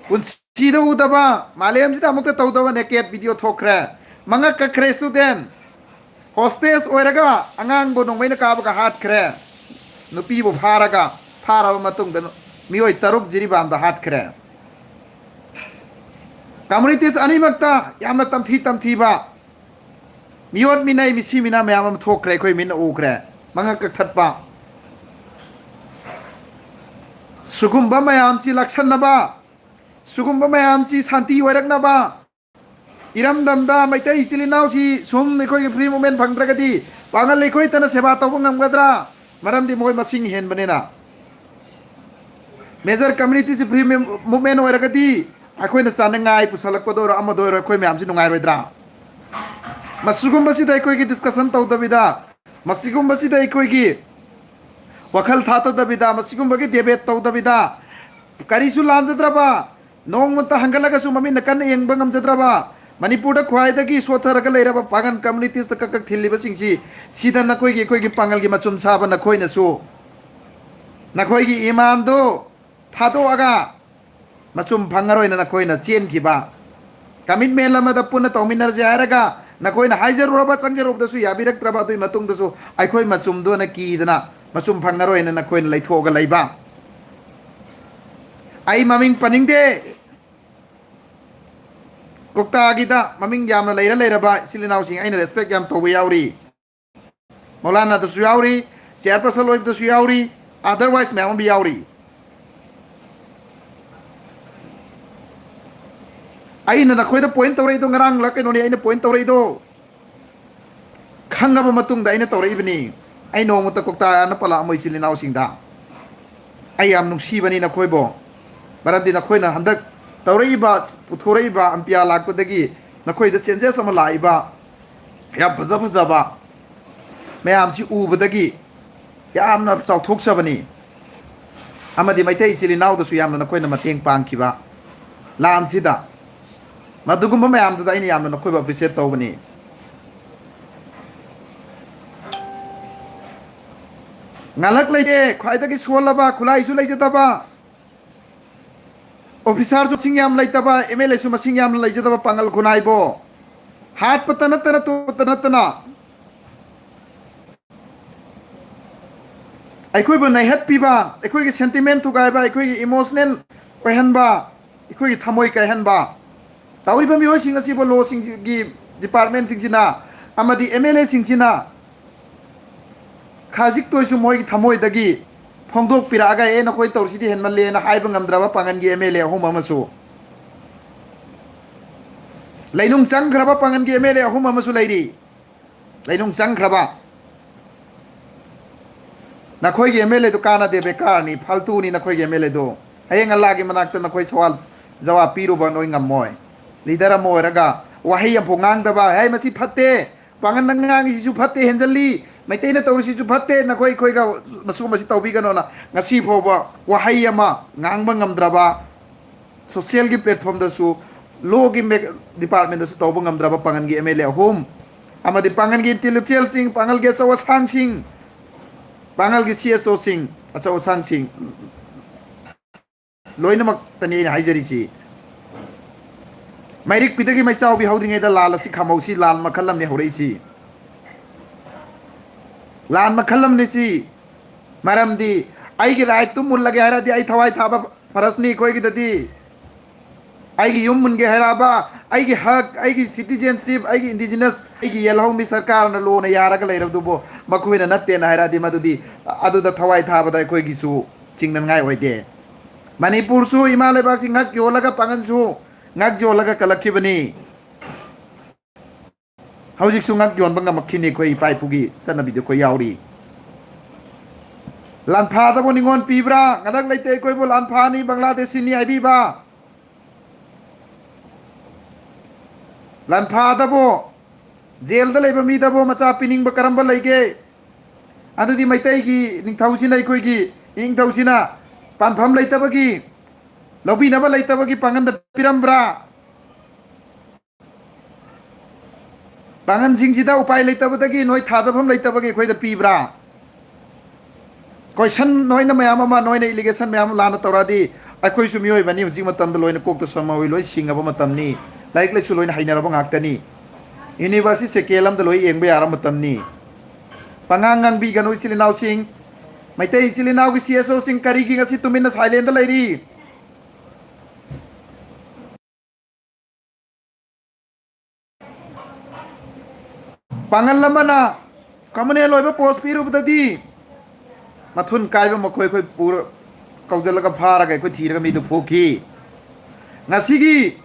ꯄꯨꯟꯁꯤꯗ ꯎꯗꯕ, ꯃꯥꯂꯦꯝꯁꯤꯗ ꯑꯃꯨꯛꯇ ꯇꯧꯗꯕ ꯅꯦꯀꯦꯠ ꯚꯤꯗꯤꯑꯣ ꯊꯣꯛꯈ꯭ꯔꯦ꯫ ꯃꯉꯛ ꯀꯛꯈ꯭ꯔꯦ ꯁ꯭ꯇꯨꯗꯦꯟ꯫ ꯍꯣꯁꯇꯦꯖ ꯑꯣꯏꯔꯒ ꯑꯉꯥꯡꯕꯨ ꯅꯣꯡꯃꯩꯅ ꯀꯥꯕꯒ ꯍꯥꯠꯈ꯭ꯔꯦ꯫ ꯅꯨꯄꯤꯕꯨ ꯐꯥꯔꯒ, ꯐꯥꯔꯕ ꯃꯇꯨꯡꯗ ꯃꯤꯑꯣꯏ ꯇꯔꯨꯛ ꯖꯤꯔꯤꯕꯥꯝꯗ ꯍꯥꯠꯈ꯭ꯔꯦ꯫ ꯀꯝꯃꯨꯅꯤꯇꯤꯁ ꯑꯅꯤꯃꯛꯇ ꯌꯥꯝꯅ ꯇꯝꯊꯤ ꯇꯝꯊꯤꯕ ꯃꯤꯑꯣꯠ ꯃꯤꯅꯩ, ꯃꯤꯁꯤ ꯃꯤꯅꯥ ꯃꯌꯥꯝ ꯑꯃ ꯊꯣꯛꯈ꯭ꯔꯦ, ꯑꯩꯈꯣꯏ ꯃꯤꯠꯅ ꯎꯈ꯭ꯔꯦ꯫ ꯃꯉꯛ ꯀꯛꯊꯠꯄ, ꯁꯤꯒꯨꯝꯕ ꯃꯌꯥꯝꯁꯤ ꯂꯥꯛꯁꯟꯅꯕ, ꯁꯤꯒꯨꯝꯕ ꯃꯌꯥꯝꯁꯤ ꯁꯥꯟꯇꯤ ꯑꯣꯏꯔꯛꯅꯕ, ꯏꯔꯝꯗꯝꯗ ꯃꯩꯇꯩ ꯏꯆꯤꯜ ꯏꯅꯥꯎꯁꯤ ꯁꯨꯝ ꯑꯩꯈꯣꯏꯒꯤ ꯐ꯭ꯔꯤ ꯃꯨꯞꯃꯦꯟ ꯐꯪꯗ꯭ꯔꯒꯗꯤ ꯄꯥꯡꯒꯜ ꯂꯩꯈꯣꯏꯇꯅ ꯁꯦꯕꯥ ꯇꯧꯕ ꯉꯝꯒꯗ꯭ꯔꯥ? ꯃꯔꯝꯗꯤ ꯃꯈꯣꯏ ꯃꯁꯤꯡ ꯍꯦꯟꯕꯅꯤꯅ꯫ ꯃꯦꯖꯔ ꯀꯝꯃꯨꯅꯤꯇꯤꯁꯤ ꯐ꯭ꯔꯤ ꯃꯨꯞꯃꯦꯟ ꯑꯣꯏꯔꯒꯗꯤ ꯑꯩꯈꯣꯏꯅ ꯆꯥꯅꯤꯡꯉꯥꯏ ꯄꯨꯁꯜꯂꯛꯄꯗ ꯑꯣꯏꯔꯣ, ꯑꯃꯗ ꯑꯣꯏꯔꯣ, ꯑꯩꯈꯣꯏ ꯃꯌꯥꯝꯁꯤ ꯅꯨꯡꯉꯥꯏꯔꯣꯏꯗ꯭ꯔꯥ? ꯃꯁꯤꯒꯨꯝꯕꯁꯤꯗ ꯑꯩꯈꯣꯏꯒꯤ ꯗꯤꯁꯀꯁꯟ ꯇꯧꯗꯕꯤꯗ, ꯃꯁꯤꯒꯨꯝꯕꯁꯤꯗ ꯑꯩꯈꯣꯏꯒꯤ ꯋꯥꯈꯜ ꯊꯥꯗꯗꯕꯤꯗ, ꯃꯁꯤꯒꯨꯝꯕꯒꯤ ꯗꯦꯕꯦꯠ ꯇꯧꯗꯕꯤꯗ, ꯀꯔꯤꯁꯨ ꯂꯥꯟꯖꯗ꯭ꯔꯕ, ꯅꯣꯡꯃꯇ ꯍꯪꯒꯠꯂꯒꯁꯨ ꯃꯃꯤꯠꯅ ꯀꯟꯅ ꯌꯦꯡꯕ ꯉꯝꯖꯗ꯭ꯔꯕ, ꯃꯅꯤꯄꯨꯔꯗ ꯈ꯭ꯋꯥꯏꯗꯒꯤ ꯁꯣꯠꯊꯔꯒ ꯂꯩꯔꯕ ꯄꯥꯒꯟ ꯀꯝꯃꯨꯅꯤꯇꯤꯁꯇ ꯀꯛ ꯀꯛ ꯊꯤꯜꯂꯤꯕꯁꯤꯡꯁꯤ, ꯁꯤꯗ ꯅꯈꯣꯏꯒꯤ, ꯑꯩꯈꯣꯏꯒꯤ ꯄꯥꯡꯒꯜꯒꯤ ꯃꯆꯨꯝ ꯁꯥꯕ ꯅꯈꯣꯏꯅꯁꯨ ꯅꯈꯣꯏꯒꯤ ꯏꯃꯥꯟꯗꯨ ꯊꯥꯗꯣꯛꯑꯒ ꯃꯆꯨꯝ ꯐꯪꯉꯔꯣꯏꯅ ꯅꯈꯣꯏꯅ ꯆꯦꯟꯈꯤꯕ, ꯀꯃꯤꯠꯃꯦꯟ ꯑꯃꯗ ꯄꯨꯟꯅ ꯇꯧꯃꯤꯟꯅꯔꯁꯦ ꯍꯥꯏꯔꯒ ꯅꯈꯣꯏꯅ ꯍꯥꯏꯖꯔꯨꯔꯕ, ꯆꯪꯖꯔꯨꯕꯗꯁꯨ ꯌꯥꯕꯤꯔꯛꯇ꯭ꯔꯕ, ꯑꯗꯨꯒꯤ ꯃꯇꯨꯡꯗꯁꯨ ꯑꯩꯈꯣꯏ ꯃꯆꯨꯝꯗꯨꯅ ꯀꯤꯗꯅ ꯃꯆꯨꯝ ꯐꯪꯉꯔꯣꯏꯅ ꯅꯈꯣꯏꯅ ꯂꯩꯊꯣꯛꯑꯒ ꯂꯩꯕ꯫ ꯑꯩ ꯃꯃꯤꯡ ꯄꯟꯅꯤꯡꯗꯦ꯫ ꯀꯣꯛꯇꯥꯒꯤꯗ ꯃꯃꯤꯡ ꯌꯥꯝꯅ ꯂꯩꯔ ꯂꯩꯔꯕ ꯏꯆꯤꯜ ꯏꯅꯥꯎꯁꯤꯡ ꯑꯩꯅ ꯔꯦꯁꯄꯦꯛ ꯌꯥꯝ ꯇꯧꯕ ꯌꯥꯎꯔꯤ꯫ ꯃꯧꯂꯥꯅꯥꯗꯁꯨ ꯌꯥꯎꯔꯤ, ꯆꯤꯌꯥꯔꯄꯔꯁꯟ ꯑꯣꯏꯕꯗꯁꯨ ꯌꯥꯎꯔꯤ, ꯑꯗꯔꯋꯥꯏꯁ ꯃꯌꯥꯝ ꯑꯃ ꯌꯥꯎꯔꯤ꯫ ꯑꯩꯅ ꯅꯈꯣꯏꯗ ꯄꯣꯏꯟ ꯇꯧꯔꯛꯏꯗꯣ ꯉꯔꯥꯡꯂ ꯀꯩꯅꯣꯅꯤ ꯑꯩꯅ ꯄꯣꯏꯟ ꯇꯧꯔꯛꯏꯗꯣ꯫ ꯈꯪꯉꯕ ꯃꯇꯨꯡꯗ ꯑꯩꯅ ꯇꯧꯔꯛꯏꯕꯅꯤ꯫ ꯑꯩ ꯅꯣꯡꯃꯇ ꯀꯣꯛꯇꯥꯅ ꯄꯜꯂꯛꯑꯝꯃꯣꯏ ꯏꯆꯤꯜ ꯏꯅꯥꯎꯁꯤꯡꯗ꯫ ꯑꯩ ꯌꯥꯝ ꯅꯨꯡꯁꯤꯕꯅꯤ ꯅꯈꯣꯏꯕꯨ꯫ ꯃꯔꯝꯗꯤ ꯅꯈꯣꯏꯅ ꯍꯟꯗꯛ ꯇꯧꯔꯛꯏꯕ, ꯄꯨꯊꯣꯔꯛꯏꯕ ꯑꯝꯄꯤꯌꯥ ꯂꯥꯛꯄꯗꯒꯤ ꯅꯈꯣꯏꯗ ꯆꯦꯟꯖꯦꯁ ꯑꯃ ꯂꯥꯛꯏꯕ, ꯌꯥꯝ ꯐꯖ ꯐꯖꯕ ꯃꯌꯥꯝꯁꯤ ꯎꯕꯗꯒꯤ ꯌꯥꯝꯅ ꯆꯥꯎꯊꯣꯛꯆꯕꯅꯤ꯫ ꯑꯃꯗꯤ ꯃꯩꯇꯩ ꯏꯆꯤꯜ ꯏꯅꯥꯎꯗꯁꯨ ꯌꯥꯝꯅ ꯅꯈꯣꯏꯅ ꯃꯇꯦꯡ ꯄꯥꯡꯈꯤꯕ ꯂꯥꯟꯁꯤꯗ, ꯃꯗꯨꯒꯨꯝꯕ ꯃꯌꯥꯝꯗꯨꯗ ꯑꯩꯅ ꯌꯥꯝꯅ ꯅꯈꯣꯏꯕꯨ ꯑꯦꯄ꯭ꯔꯤꯁꯤꯌꯦꯠ ꯇꯧꯕꯅꯤ꯫ ꯉꯥꯂꯛ ꯂꯩꯇꯦ, ꯈ꯭ꯋꯥꯏꯗꯒꯤ ꯁꯣꯜꯂꯕ, ꯈꯨꯠꯂꯥꯏꯁꯨ ꯂꯩꯖꯗꯕ, ꯑꯣꯐꯤꯁꯥꯔꯁꯨ ꯃꯁꯤꯡ ꯌꯥꯝ ꯂꯩꯇꯕ, ꯑꯦꯝ ꯑꯦꯜ ꯑꯦꯁꯨ ꯃꯁꯤꯡ ꯌꯥꯝꯅ ꯂꯩꯖꯗꯕ ꯄꯥꯡꯒꯜ ꯈꯨꯟꯅꯥꯏꯕꯨ ꯍꯥꯠꯄꯇ ꯅꯠꯇꯅ, ꯇꯣꯛꯄꯇ ꯅꯠꯇꯅ, ꯑꯩꯈꯣꯏꯕꯨ ꯅꯩꯍꯠꯄꯤꯕ, ꯑꯩꯈꯣꯏꯒꯤ ꯁꯦꯟꯇꯤꯃꯦꯟ ꯊꯨꯒꯥꯏꯕ, ꯑꯩꯈꯣꯏꯒꯤ ꯏꯃꯣꯁꯅꯦꯜ ꯑꯣꯏꯍꯟꯕ, ꯑꯩꯈꯣꯏꯒꯤ ꯊꯃꯣꯏ ꯀꯥꯏꯍꯟꯕ ꯇꯧꯔꯤꯕ ꯃꯤꯑꯣꯏꯁꯤꯡ ꯑꯁꯤꯕꯨ ꯂꯣꯁꯤꯡꯒꯤ ꯗꯤꯄꯥꯔꯠꯃꯦꯟꯁꯤꯡꯁꯤꯅ ꯑꯃꯗꯤ ꯑꯦꯝ ꯑꯦꯜ ꯑꯦꯁꯤꯡꯁꯤꯅ ꯈꯖꯤꯛꯇ ꯑꯣꯏꯁꯨ ꯃꯣꯏꯒꯤ ꯊꯃꯣꯏꯗꯒꯤ ꯐꯣꯡꯗꯣꯛꯄꯤꯔꯛꯑꯒ, "ꯑꯦ, ꯅꯈꯣꯏ ꯇꯧꯔꯤꯁꯤꯗꯤ ꯍꯦꯟꯃꯜꯂꯦꯅ" ꯍꯥꯏꯕ ꯉꯝꯗ꯭ꯔꯕ ꯄꯥꯡꯒꯟꯒꯤ ꯑꯦꯝ ꯑꯦꯜ ꯑꯦ ꯑꯍꯨꯝ ꯑꯃꯁꯨ, ꯂꯩꯅꯨꯡ ꯆꯪꯈ꯭ꯔꯕ ꯄꯥꯡꯒꯟꯒꯤ ꯑꯦꯝ ꯑꯦꯜ ꯑꯦ ꯑꯍꯨꯝ ꯑꯃꯁꯨ ꯂꯩꯔꯤ꯫ ꯂꯩꯅꯨꯡ ꯆꯪꯈ꯭ꯔꯕ꯫ ꯅꯈꯣꯏꯒꯤ ꯑꯦꯝ ꯑꯦꯜ ꯑꯦꯗꯨ ꯀꯥꯟꯅꯗꯦ, ꯕꯦꯀꯥꯔꯅꯤ, ꯐꯥꯜꯇꯨꯅꯤ ꯅꯈꯣꯏꯒꯤ ꯑꯦꯝ ꯑꯦꯜ ꯑꯦꯗꯨ꯫ ꯍꯌꯦꯡ ꯑꯜꯂꯥꯒꯤ ꯃꯅꯥꯛꯇ ꯅꯈꯣꯏ ꯁꯋꯥꯜ ꯖꯋꯥꯕ ꯄꯤꯔꯨꯕ ꯅꯣꯏ ꯉꯝꯃꯣꯏ꯫ ꯂꯤꯗꯔ ꯑꯃ ꯑꯣꯏꯔꯒ ꯋꯥꯍꯩ ꯑꯃꯐꯥꯎ ꯉꯥꯡꯗꯕ, "ꯍꯦ, ꯃꯁꯤ ꯐꯠꯇꯦ, ꯄꯥꯡꯒꯟꯅ ꯉꯥꯡꯉꯤꯁꯤꯁꯨ ꯐꯠꯇꯦ, ꯍꯦꯟꯖꯜꯂꯤ, ꯃꯩꯇꯩꯅ ꯇꯧꯔꯤꯁꯤꯁꯨ ꯐꯠꯇꯦ, ꯅꯈꯣꯏ ꯑꯩꯈꯣꯏꯒ ꯃꯁꯤꯒꯨꯝꯕꯁꯤ ꯇꯧꯕꯤꯒꯅꯣꯅ" ꯉꯁꯤ ꯐꯥꯎꯕ ꯋꯥꯍꯩ ꯑꯃ ꯉꯥꯡꯕ ꯉꯝꯗ꯭ꯔꯕ, ꯁꯣꯁꯤꯌꯦꯜꯒꯤ ꯄ꯭ꯂꯦꯠꯐꯣꯝꯗꯁꯨ, ꯂꯣꯒꯤ ꯗꯤꯄꯥꯔꯠꯃꯦꯟꯗꯁꯨ ꯇꯧꯕ ꯉꯝꯗ꯭ꯔꯕ ꯄꯥꯡꯒꯟꯒꯤ ꯑꯦꯝ ꯑꯦꯜ ꯑꯦ ꯑꯍꯨꯝ, ꯑꯃꯗꯤ ꯄꯥꯡꯒꯟꯒꯤ ꯏꯟꯇꯦꯂꯦꯛꯆꯨꯑꯦꯜꯁꯤꯡ, ꯄꯥꯡꯒꯜꯒꯤ ꯑꯆꯧ ꯑꯁꯥꯡꯁꯤꯡ, ꯄꯥꯡꯒꯜꯒꯤ ꯁꯤ ꯑꯦꯁ ꯑꯣꯁꯤꯡ, ꯑꯆꯧ ꯑꯁꯥꯡꯁꯤꯡ, ꯂꯣꯏꯅꯃꯛꯇꯅꯤ ꯑꯩꯅ ꯍꯥꯏꯖꯔꯤꯁꯤ꯫ ꯃꯩꯔꯤꯛꯄꯤꯗꯒꯤ ꯃꯩꯆꯥꯎꯕꯤ ꯍꯧꯗ꯭ꯔꯤꯉꯩꯗ ꯂꯥꯜ ꯑꯁꯤ ꯈꯥꯝꯍꯧꯁꯤ, ꯂꯥꯟ ꯃꯈꯜ ꯑꯃꯅꯤ ꯍꯧꯔꯛꯏꯁꯤ꯫ ꯂꯥꯟ ꯃꯈꯜ ꯑꯃꯅꯤ ꯁꯤ꯫ ꯃꯔꯝꯗꯤ ꯑꯩꯒꯤ ꯔꯥꯏꯠꯇꯨ ꯃꯨꯜꯂꯒꯦ ꯍꯥꯏꯔꯗꯤ ꯑꯩ ꯊꯋꯥꯏ ꯊꯥꯕ ꯐꯔꯁꯅꯤ ꯑꯩꯈꯣꯏꯒꯤꯗꯗꯤ꯫ ꯑꯩꯒꯤ ꯌꯨꯝ ꯃꯨꯟꯒꯦ ꯍꯥꯏꯔꯛꯑꯕ, ꯑꯩꯒꯤ ꯍꯛ, ꯑꯩꯒꯤ ꯁꯤꯇꯤꯖꯦꯟꯁꯤꯞ, ꯑꯩꯒꯤ ꯏꯟꯗꯤꯖꯤꯅꯁ, ꯑꯩꯒꯤ ꯌꯦꯜꯍꯧꯃꯤ ꯁꯔꯀꯥꯔꯅ ꯂꯣꯅ ꯌꯥꯔꯒ ꯂꯩꯔꯕꯗꯨꯕꯨ ꯃꯈꯣꯏꯅ ꯅꯠꯇꯦꯅ ꯍꯥꯏꯔꯛꯑꯗꯤ, ꯃꯗꯨꯗꯤ ꯑꯗꯨꯗ ꯊꯋꯥꯏ ꯊꯥꯕꯗ ꯑꯩꯈꯣꯏꯒꯤꯁꯨ ꯆꯤꯡꯅꯅꯤꯡꯉꯥꯏ ꯑꯣꯏꯗꯦ꯫ ꯃꯅꯤꯄꯨꯔꯁꯨ ꯏꯃꯥ ꯂꯩꯕꯥꯛꯁꯤ ꯉꯛ ꯌꯣꯜꯂꯒ, ꯄꯥꯡꯒꯟꯁꯨ ꯉꯛ ꯌꯣꯜꯂꯒ ꯀꯜꯂꯛꯈꯤꯕꯅꯤ꯫ ꯍꯧꯖꯤꯛꯁꯨ ꯉꯛ ꯌꯣꯟꯕ ꯉꯝꯃꯛꯈꯤꯅꯤ꯫ ꯑꯩꯈꯣꯏ ꯏꯄꯥ ꯏꯄꯨꯒꯤ ꯆꯠꯅꯕꯤꯗꯨ ꯑꯩꯈꯣꯏ ꯌꯥꯎꯔꯤ꯫ ꯂꯥꯟꯐꯥꯗꯕꯨ ꯅꯤꯉꯣꯜ ꯄꯤꯕ꯭ꯔꯥ? ꯉꯔꯛ ꯂꯩꯇꯦ ꯑꯩꯈꯣꯏꯕꯨ ꯂꯥꯟꯐꯥꯅꯤ, ꯕꯪꯒ꯭ꯂꯥꯗꯦꯁꯤꯅꯤ ꯍꯥꯏꯕꯤꯕ? ꯂꯥꯟꯐꯥꯗꯕꯨ ꯖꯦꯜꯗ ꯂꯩꯕ ꯃꯤꯗꯕꯨ ꯃꯆꯥ ꯄꯤꯅꯤꯡꯕ ꯀꯔꯝꯕ ꯂꯩꯒꯦ? ꯑꯗꯨꯗꯤ ꯃꯩꯇꯩꯒꯤ ꯅꯤꯡꯊꯧꯁꯤꯅ, ꯑꯩꯈꯣꯏꯒꯤ ꯏꯅꯤꯡꯊꯧꯁꯤꯅ ꯄꯥꯟꯐꯝ ꯂꯩꯇꯕꯒꯤ, ꯂꯧꯕꯤꯅꯕ ꯂꯩꯇꯕꯒꯤ ꯄꯥꯡꯒꯟꯗ ꯄꯤꯔꯝꯕ꯭ꯔꯥ? ꯄꯥꯡꯒꯟꯁꯤꯡꯁꯤꯗ ꯎꯄꯥꯏ ꯂꯩꯇꯕꯗꯒꯤ, ꯅꯣꯏ ꯊꯥꯖꯐꯝ ꯂꯩꯇꯕꯒꯤ ꯑꯩꯈꯣꯏꯗ ꯄꯤꯕ꯭ꯔꯥ? ꯀꯣꯏꯁꯟ ꯅꯣꯏꯅ ꯃꯌꯥꯝ ꯑꯃ, ꯅꯣꯏꯅ allegation ꯃꯌꯥꯝ ꯑꯃ ꯂꯥꯟꯅ ꯇꯧꯔꯛꯑꯗꯤ, ꯑꯩꯈꯣꯏꯁꯨ ꯃꯤꯑꯣꯏꯕꯅꯤ, ꯍꯧꯖꯤꯛ ꯃꯇꯝꯗ ꯂꯣꯏꯅ ꯀꯣꯛꯇ ꯁꯝꯃꯧꯏ, ꯂꯣꯏ ꯁꯤꯡꯉꯕ ꯃꯇꯝꯅꯤ, ꯂꯥꯏꯔꯤꯛ ꯂꯥꯏꯁꯨ ꯂꯣꯏꯅ ꯍꯩꯅꯔꯕ ꯉꯥꯛꯇꯅꯤ꯫ University second ꯑꯃꯗ ꯂꯣꯏ ꯌꯦꯡꯕ ꯌꯥꯔꯕ ꯃꯇꯝꯅꯤ꯫ ꯄꯉꯥꯡ ꯉꯥꯡꯕꯤꯒꯅꯨ, ꯏꯆꯤꯜ ꯏꯅꯥꯎꯁꯤꯡ꯫ ꯃꯩꯇꯩ ꯏꯆꯤꯜ ꯏꯅꯥꯎꯒꯤ C S Oꯁꯤꯡ ꯀꯔꯤꯒꯤ ꯉꯁꯤ ꯇꯨꯃꯤꯟꯅ silentꯗ ꯂꯩꯔꯤ? ꯄꯥꯡꯒꯜ ꯑꯃꯅ communal ꯑꯣꯏꯕ post ꯄꯤꯔꯨꯕꯗꯗꯤ ꯃꯊꯨꯟ ꯀꯥꯏꯕ ꯃꯈꯣꯏ ꯑꯩꯈꯣꯏ ꯄꯨꯔ-, ꯀꯧꯁꯤꯜꯂꯒ ꯐꯥꯔꯒ ꯑꯩꯈꯣꯏ ꯊꯤꯔꯒ ꯃꯤꯗꯨ ꯐꯨꯈꯤ꯫ ꯉꯁꯤꯒꯤ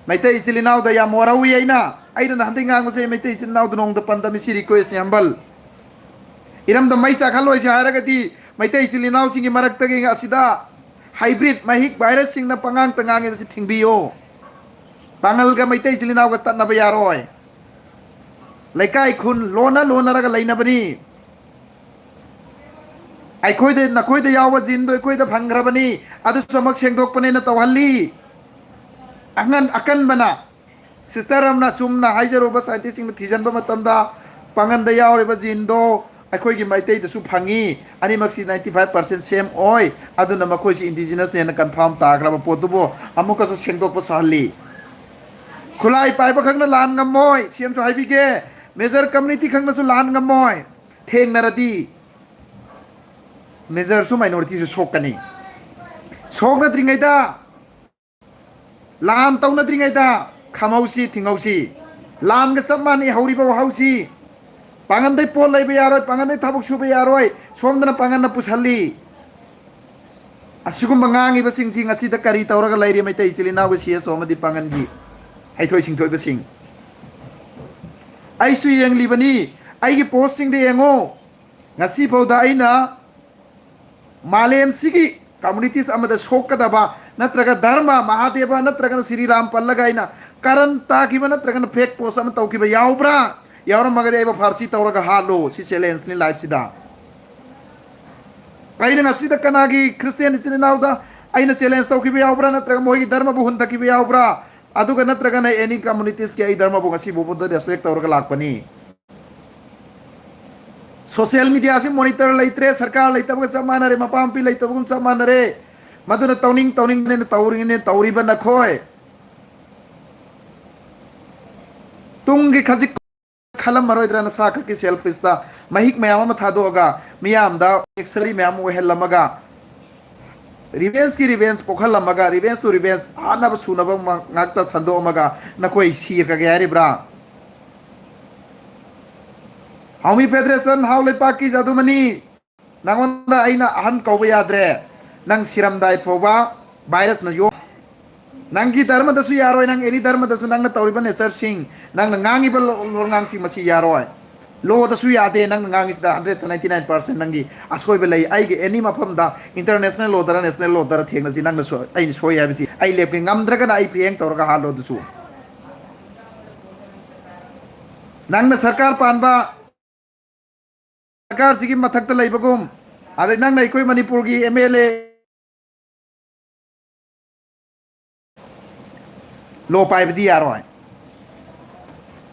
ꯃꯩꯇꯩ ꯏꯆꯤꯜ ꯏꯅꯥꯎꯗ ꯌꯥꯝ ꯋꯥꯔꯧꯏ ꯑꯩꯅ꯫ ꯑꯩꯅ ꯅꯍꯥꯟꯗꯩ ꯉꯥꯡꯕꯁꯦ ꯃꯩꯇꯩ ꯏꯆꯤꯜ ꯏꯅꯥꯎꯗ ꯅꯣꯡꯃꯗ ꯄꯟꯗꯕꯅꯤ, ꯁꯤ requestꯅꯤ humble꯫ ꯏꯔꯝꯗꯝ ꯃꯩ ꯆꯥꯛꯍꯜꯂꯣꯏꯁꯦ ꯍꯥꯏꯔꯒꯗꯤ ꯃꯩꯇꯩ ꯏꯆꯤꯜ ꯏꯅꯥꯎꯁꯤꯡꯒꯤ ꯃꯔꯛꯇꯒꯤ ꯑꯁꯤꯗ hybrid ꯃꯍꯤꯛ virusꯁꯤꯡꯅ ꯄꯉꯥꯡꯇ ꯉꯥꯡꯉꯤꯕꯁꯤ ꯊꯤꯡꯕꯤꯌꯨ꯫ ꯄꯥꯡꯒꯜꯒ ꯃꯩꯇꯩ ꯏꯆꯤꯜ ꯏꯅꯥꯎꯒ ꯇꯠꯅꯕ ꯌꯥꯔꯣꯏ꯫ ꯂꯩꯀꯥꯏ ꯈꯨꯟ ꯂꯣꯟꯅ ꯂꯣꯟꯅꯔꯒ ꯂꯩꯅꯕꯅꯤ꯫ ꯑꯩꯈꯣꯏꯗ, ꯅꯈꯣꯏꯗ ꯌꯥꯎꯕ geneꯗꯣ ꯑꯩꯈꯣꯏꯗ ꯐꯪꯈ꯭ꯔꯕꯅꯤ, ꯑꯗꯨꯁꯨ ꯑꯃꯨꯛ ꯁꯦꯡꯗꯣꯛꯄꯅꯦꯅ ꯇꯧꯍꯜꯂꯤ꯫ ꯑꯉꯟ-, ꯑꯀꯟꯕꯅ sister ꯑꯃꯅ ꯆꯨꯝꯅ ꯍꯥꯏꯖꯔꯨꯕ, scientistꯁꯤꯡꯅ ꯊꯤꯖꯤꯟꯕ ꯃꯇꯝꯗ ꯄꯥꯡꯒꯟꯗ ꯌꯥꯎꯔꯤꯕ geneꯗꯣ ꯑꯩꯈꯣꯏꯒꯤ ꯃꯩꯇꯩꯗꯁꯨ ꯐꯪꯉꯤ, ꯑꯅꯤꯃꯛꯁꯤ ninety five percent same ꯑꯣꯏ, ꯑꯗꯨꯅ ꯃꯈꯣꯏꯁꯤ indigenousꯅꯦꯅ confirm ꯇꯥꯈ꯭ꯔꯕ ꯄꯣꯠꯇꯨꯕꯨ ꯑꯃꯨꯛꯀꯁꯨ ꯁꯦꯡꯗꯣꯛꯄ ꯁꯥꯍꯜꯂꯤ꯫ ꯈꯨꯠꯂꯥꯏ ꯄꯥꯏꯕ ꯈꯛꯅ ꯂꯥꯟ ꯉꯝꯃꯣꯏ, CMꯁꯨ ꯍꯥꯏꯕꯤꯒꯦ, major community ꯈꯛꯅꯁꯨ ꯂꯥꯟ ꯉꯝꯃꯣꯏ꯫ ꯊꯦꯡꯅꯔꯗꯤ majorꯁꯨ minorityꯁꯨ ꯁꯣꯛꯀꯅꯤ꯫ ꯁꯣꯛꯅꯗ꯭ꯔꯤꯉꯩꯗ, ꯂꯥꯟ ꯇꯧꯅꯗ꯭ꯔꯤꯉꯩꯗ ꯈꯥꯝꯍꯧꯁꯤ, ꯊꯤꯡꯍꯧꯁꯤ꯫ ꯂꯥꯟꯒ ꯆꯞ ꯃꯥꯟꯅꯩ ꯍꯧꯔꯤꯕ ꯋꯥꯍꯧꯁꯤ꯫ ꯄꯥꯡꯒꯟꯗꯩ ꯄꯣꯠ ꯂꯩꯕ ꯌꯥꯔꯣꯏ, ꯄꯥꯡꯒꯟꯗꯩ ꯊꯕꯛ ꯁꯨꯕ ꯌꯥꯔꯣꯏ, ꯁꯣꯝꯗꯅ ꯄꯥꯡꯒꯟꯅ ꯄꯨꯁꯜꯂꯤ꯫ ꯑꯁꯤꯒꯨꯝꯕ ꯉꯥꯡꯉꯤꯕꯁꯤꯡꯁꯤ ꯉꯁꯤꯗ ꯀꯔꯤ ꯇꯧꯔꯒ ꯂꯩꯔꯤ? ꯃꯩꯇꯩ ꯏꯆꯤꯜ ꯏꯅꯥꯎꯒꯤ CSO ꯑꯃꯗꯤ ꯄꯥꯡꯒꯟꯒꯤ ꯍꯩꯊꯣꯏ ꯁꯤꯡꯊꯣꯏꯕꯁꯤꯡ, ꯑꯩꯁꯨ ꯌꯦꯡꯂꯤꯕꯅꯤ꯫ ꯑꯩꯒꯤ postꯁꯤꯡꯗ ꯌꯦꯡꯉꯨ꯫ ꯉꯁꯤꯐꯥꯎꯗ ꯑꯩꯅ ꯃꯥꯂꯦꯝꯁꯤꯒꯤ communities ꯑꯃꯗ ꯁꯣꯛꯀꯗꯕ ꯅꯠꯇ꯭ꯔꯒ ꯙꯔꯃ, ꯃꯍꯥꯗꯦꯕ ꯅꯠꯇ꯭ꯔꯒꯅ ꯁ꯭ꯔꯤ ꯔꯥꯝ ꯄꯜꯂꯒ ꯑꯩꯅ ꯀꯔꯟ ꯇꯥꯈꯤꯕ ꯅꯠꯇ꯭ꯔꯒꯅ ꯐꯦꯛ ꯄꯣꯁ ꯑꯃ ꯇꯧꯈꯤꯕ ꯌꯥꯎꯕ꯭ꯔꯥ? ꯌꯥꯎꯔꯝꯃꯒꯗꯤ ꯑꯩꯕꯨ ꯐꯥꯔꯁꯤ ꯇꯧꯔꯒ ꯍꯥꯠꯂꯨ꯫ ꯁꯤ ꯆꯦꯂꯦꯟꯖꯅꯤ ꯂꯥꯏꯐꯁꯤꯗ꯫ ꯑꯩꯅ ꯉꯁꯤꯗ ꯀꯅꯥꯒꯤ ꯈ꯭ꯔꯤꯁꯇꯤꯌꯥꯟ ꯏꯆꯤꯟ ꯏꯅꯥꯎꯗ ꯑꯩꯅ ꯆꯦꯂꯦꯟꯖ ꯇꯧꯈꯤꯕ ꯌꯥꯎꯕ꯭ꯔꯥ? ꯅꯠꯇ꯭ꯔꯒ ꯃꯣꯏꯒꯤ ꯙꯔꯃꯕꯨ ꯍꯨꯟꯊꯈꯤꯕ ꯌꯥꯎꯕ꯭ꯔꯥ? ꯑꯗꯨꯒ ꯅꯠꯇ꯭ꯔꯒꯅ ꯑꯦꯅꯤ ꯀꯝꯃꯨꯅꯤꯇꯤꯁꯀꯤ ꯑꯩ ꯙꯔꯃꯕꯨ ꯉꯁꯤ ꯐꯥꯎꯕꯗ ꯔꯦꯁꯄꯦꯛ ꯇꯧꯔꯒ ꯂꯥꯛꯄꯅꯤ꯫ ꯁꯣꯁꯤꯌꯦꯜ ꯃꯤꯗꯤꯌꯥꯁꯤ ꯃꯣꯅꯤꯇꯔ ꯂꯩꯇ꯭ꯔꯦ, ꯁꯔꯀꯥꯔ ꯂꯩꯇꯕꯒ ꯆꯞ ꯃꯥꯟꯅꯔꯦ, ꯃꯄꯥ ꯃꯄꯤ ꯂꯩꯇꯕꯒꯨꯝ ꯆꯞ ꯃꯥꯟꯅꯔꯦ꯫ ꯃꯗꯨꯅ ꯇꯧꯅꯤꯡ ꯇꯧꯅꯤꯡꯕꯅꯤꯅ ꯇꯧꯔꯤꯅꯦ, ꯇꯧꯔꯤꯕ ꯅꯈꯣꯏ ꯇꯨꯡꯒꯤ ꯈꯖꯤꯛ ꯈꯜꯂꯝꯃꯔꯣꯏꯗ꯭ꯔꯥ? ꯅꯁꯥ ꯈꯛꯀꯤ ꯁꯦꯜꯐꯤꯁꯇ ꯃꯍꯤꯛ ꯃꯌꯥꯝ ꯑꯃ ꯊꯥꯗꯣꯛꯑꯒ, ꯃꯤꯌꯥꯝꯗ ꯑꯦꯛꯁꯔꯤ ꯃꯌꯥꯝ ꯑꯣꯏꯍꯜꯂꯝꯃꯒ, ꯔꯤꯚꯦꯟꯁꯀꯤ ꯔꯤꯚꯦꯟꯁ ꯄꯣꯛꯍꯜꯂꯝꯃꯒ, ꯔꯤꯚꯦꯟꯁ ꯇꯨ ꯔꯤꯚꯦꯟꯁ ꯍꯥꯠꯅꯕ ꯁꯨꯅꯕ ꯉꯥꯛꯇ ꯁꯟꯗꯣꯛꯑꯝꯃꯒ ꯅꯈꯣꯏ ꯁꯤꯔꯒꯦ ꯍꯥꯏꯔꯤꯕ꯭ꯔꯥ? ꯍꯥꯎꯃꯤ ꯐꯦꯗꯔꯦꯁꯟ, ꯍꯥꯎ ꯂꯩꯄꯥꯛꯀꯤ ꯖꯥꯗꯨꯃꯅꯤ, ꯅꯉꯣꯟꯗ ꯑꯩꯅ ꯑꯍꯟ ꯀꯧꯕ ꯌꯥꯗ꯭ꯔꯦ꯫ ꯅꯪ ꯁꯤꯔꯝꯗꯥꯏ ꯐꯥꯎꯕ ꯚꯥꯏꯔꯁꯅ ꯌꯣꯛ ꯅꯪꯒꯤ ꯙꯔꯃꯗꯁꯨ ꯌꯥꯔꯣꯏ, ꯅꯪ ꯑꯦꯅꯤ ꯙꯔꯃꯗꯁꯨ ꯅꯪꯅ ꯇꯧꯔꯤꯕ ꯅꯦꯆꯔꯁꯤꯡ, ꯅꯪꯅ ꯉꯥꯡꯉꯤꯕ ꯂꯣꯟꯉꯥꯡꯁꯤꯡ ꯃꯁꯤ ꯌꯥꯔꯣꯏ꯫ ꯂꯣꯗꯁꯨ ꯌꯥꯗꯦ, ꯅꯪꯅ ꯉꯥꯡꯉꯤꯁꯤꯗ ꯍꯟꯗ꯭ꯔꯦꯠꯇ ꯅꯥꯏꯟꯇꯤ ꯅꯥꯏꯟ ꯄꯥꯔꯁꯦꯟ ꯅꯪꯒꯤ ꯑꯁꯣꯏꯕ ꯂꯩ꯫ ꯑꯩꯒꯤ ꯑꯦꯅꯤ ꯃꯐꯝꯗ ꯏꯟꯇꯔꯅꯦꯁꯅꯦꯜ ꯂꯣꯗꯔ ꯅꯦꯁꯅꯦꯜ ꯂꯣꯗꯔ ꯊꯦꯡꯅꯁꯤ, ꯅꯪꯅ ꯁꯣꯏ-, ꯑꯩꯅ ꯁꯣꯏ ꯍꯥꯏꯕꯁꯤ ꯑꯩ ꯂꯦꯞꯀꯦ꯫ ꯉꯝꯗ꯭ꯔꯒꯅ ꯑꯩ ꯐꯤꯌꯦꯡ ꯇꯧꯔꯒ ꯍꯥꯠꯂꯣ꯫ ꯑꯗꯨꯁꯨ ꯅꯪꯅ ꯁꯔꯀꯥꯔ ꯄꯥꯟꯕ, ꯁꯔꯀꯥꯔꯁꯤꯒꯤ ꯃꯊꯛꯇ ꯂꯩꯕꯒꯨꯝ, ꯑꯗꯩ ꯅꯪꯅ ꯑꯩꯈꯣꯏ ꯃꯅꯤꯄꯨꯔꯒꯤ ꯑꯦꯝ ꯑꯦꯜ ꯑꯦ ꯂꯣ ꯄꯥꯏꯕꯗꯤ ꯌꯥꯔꯣꯏ꯫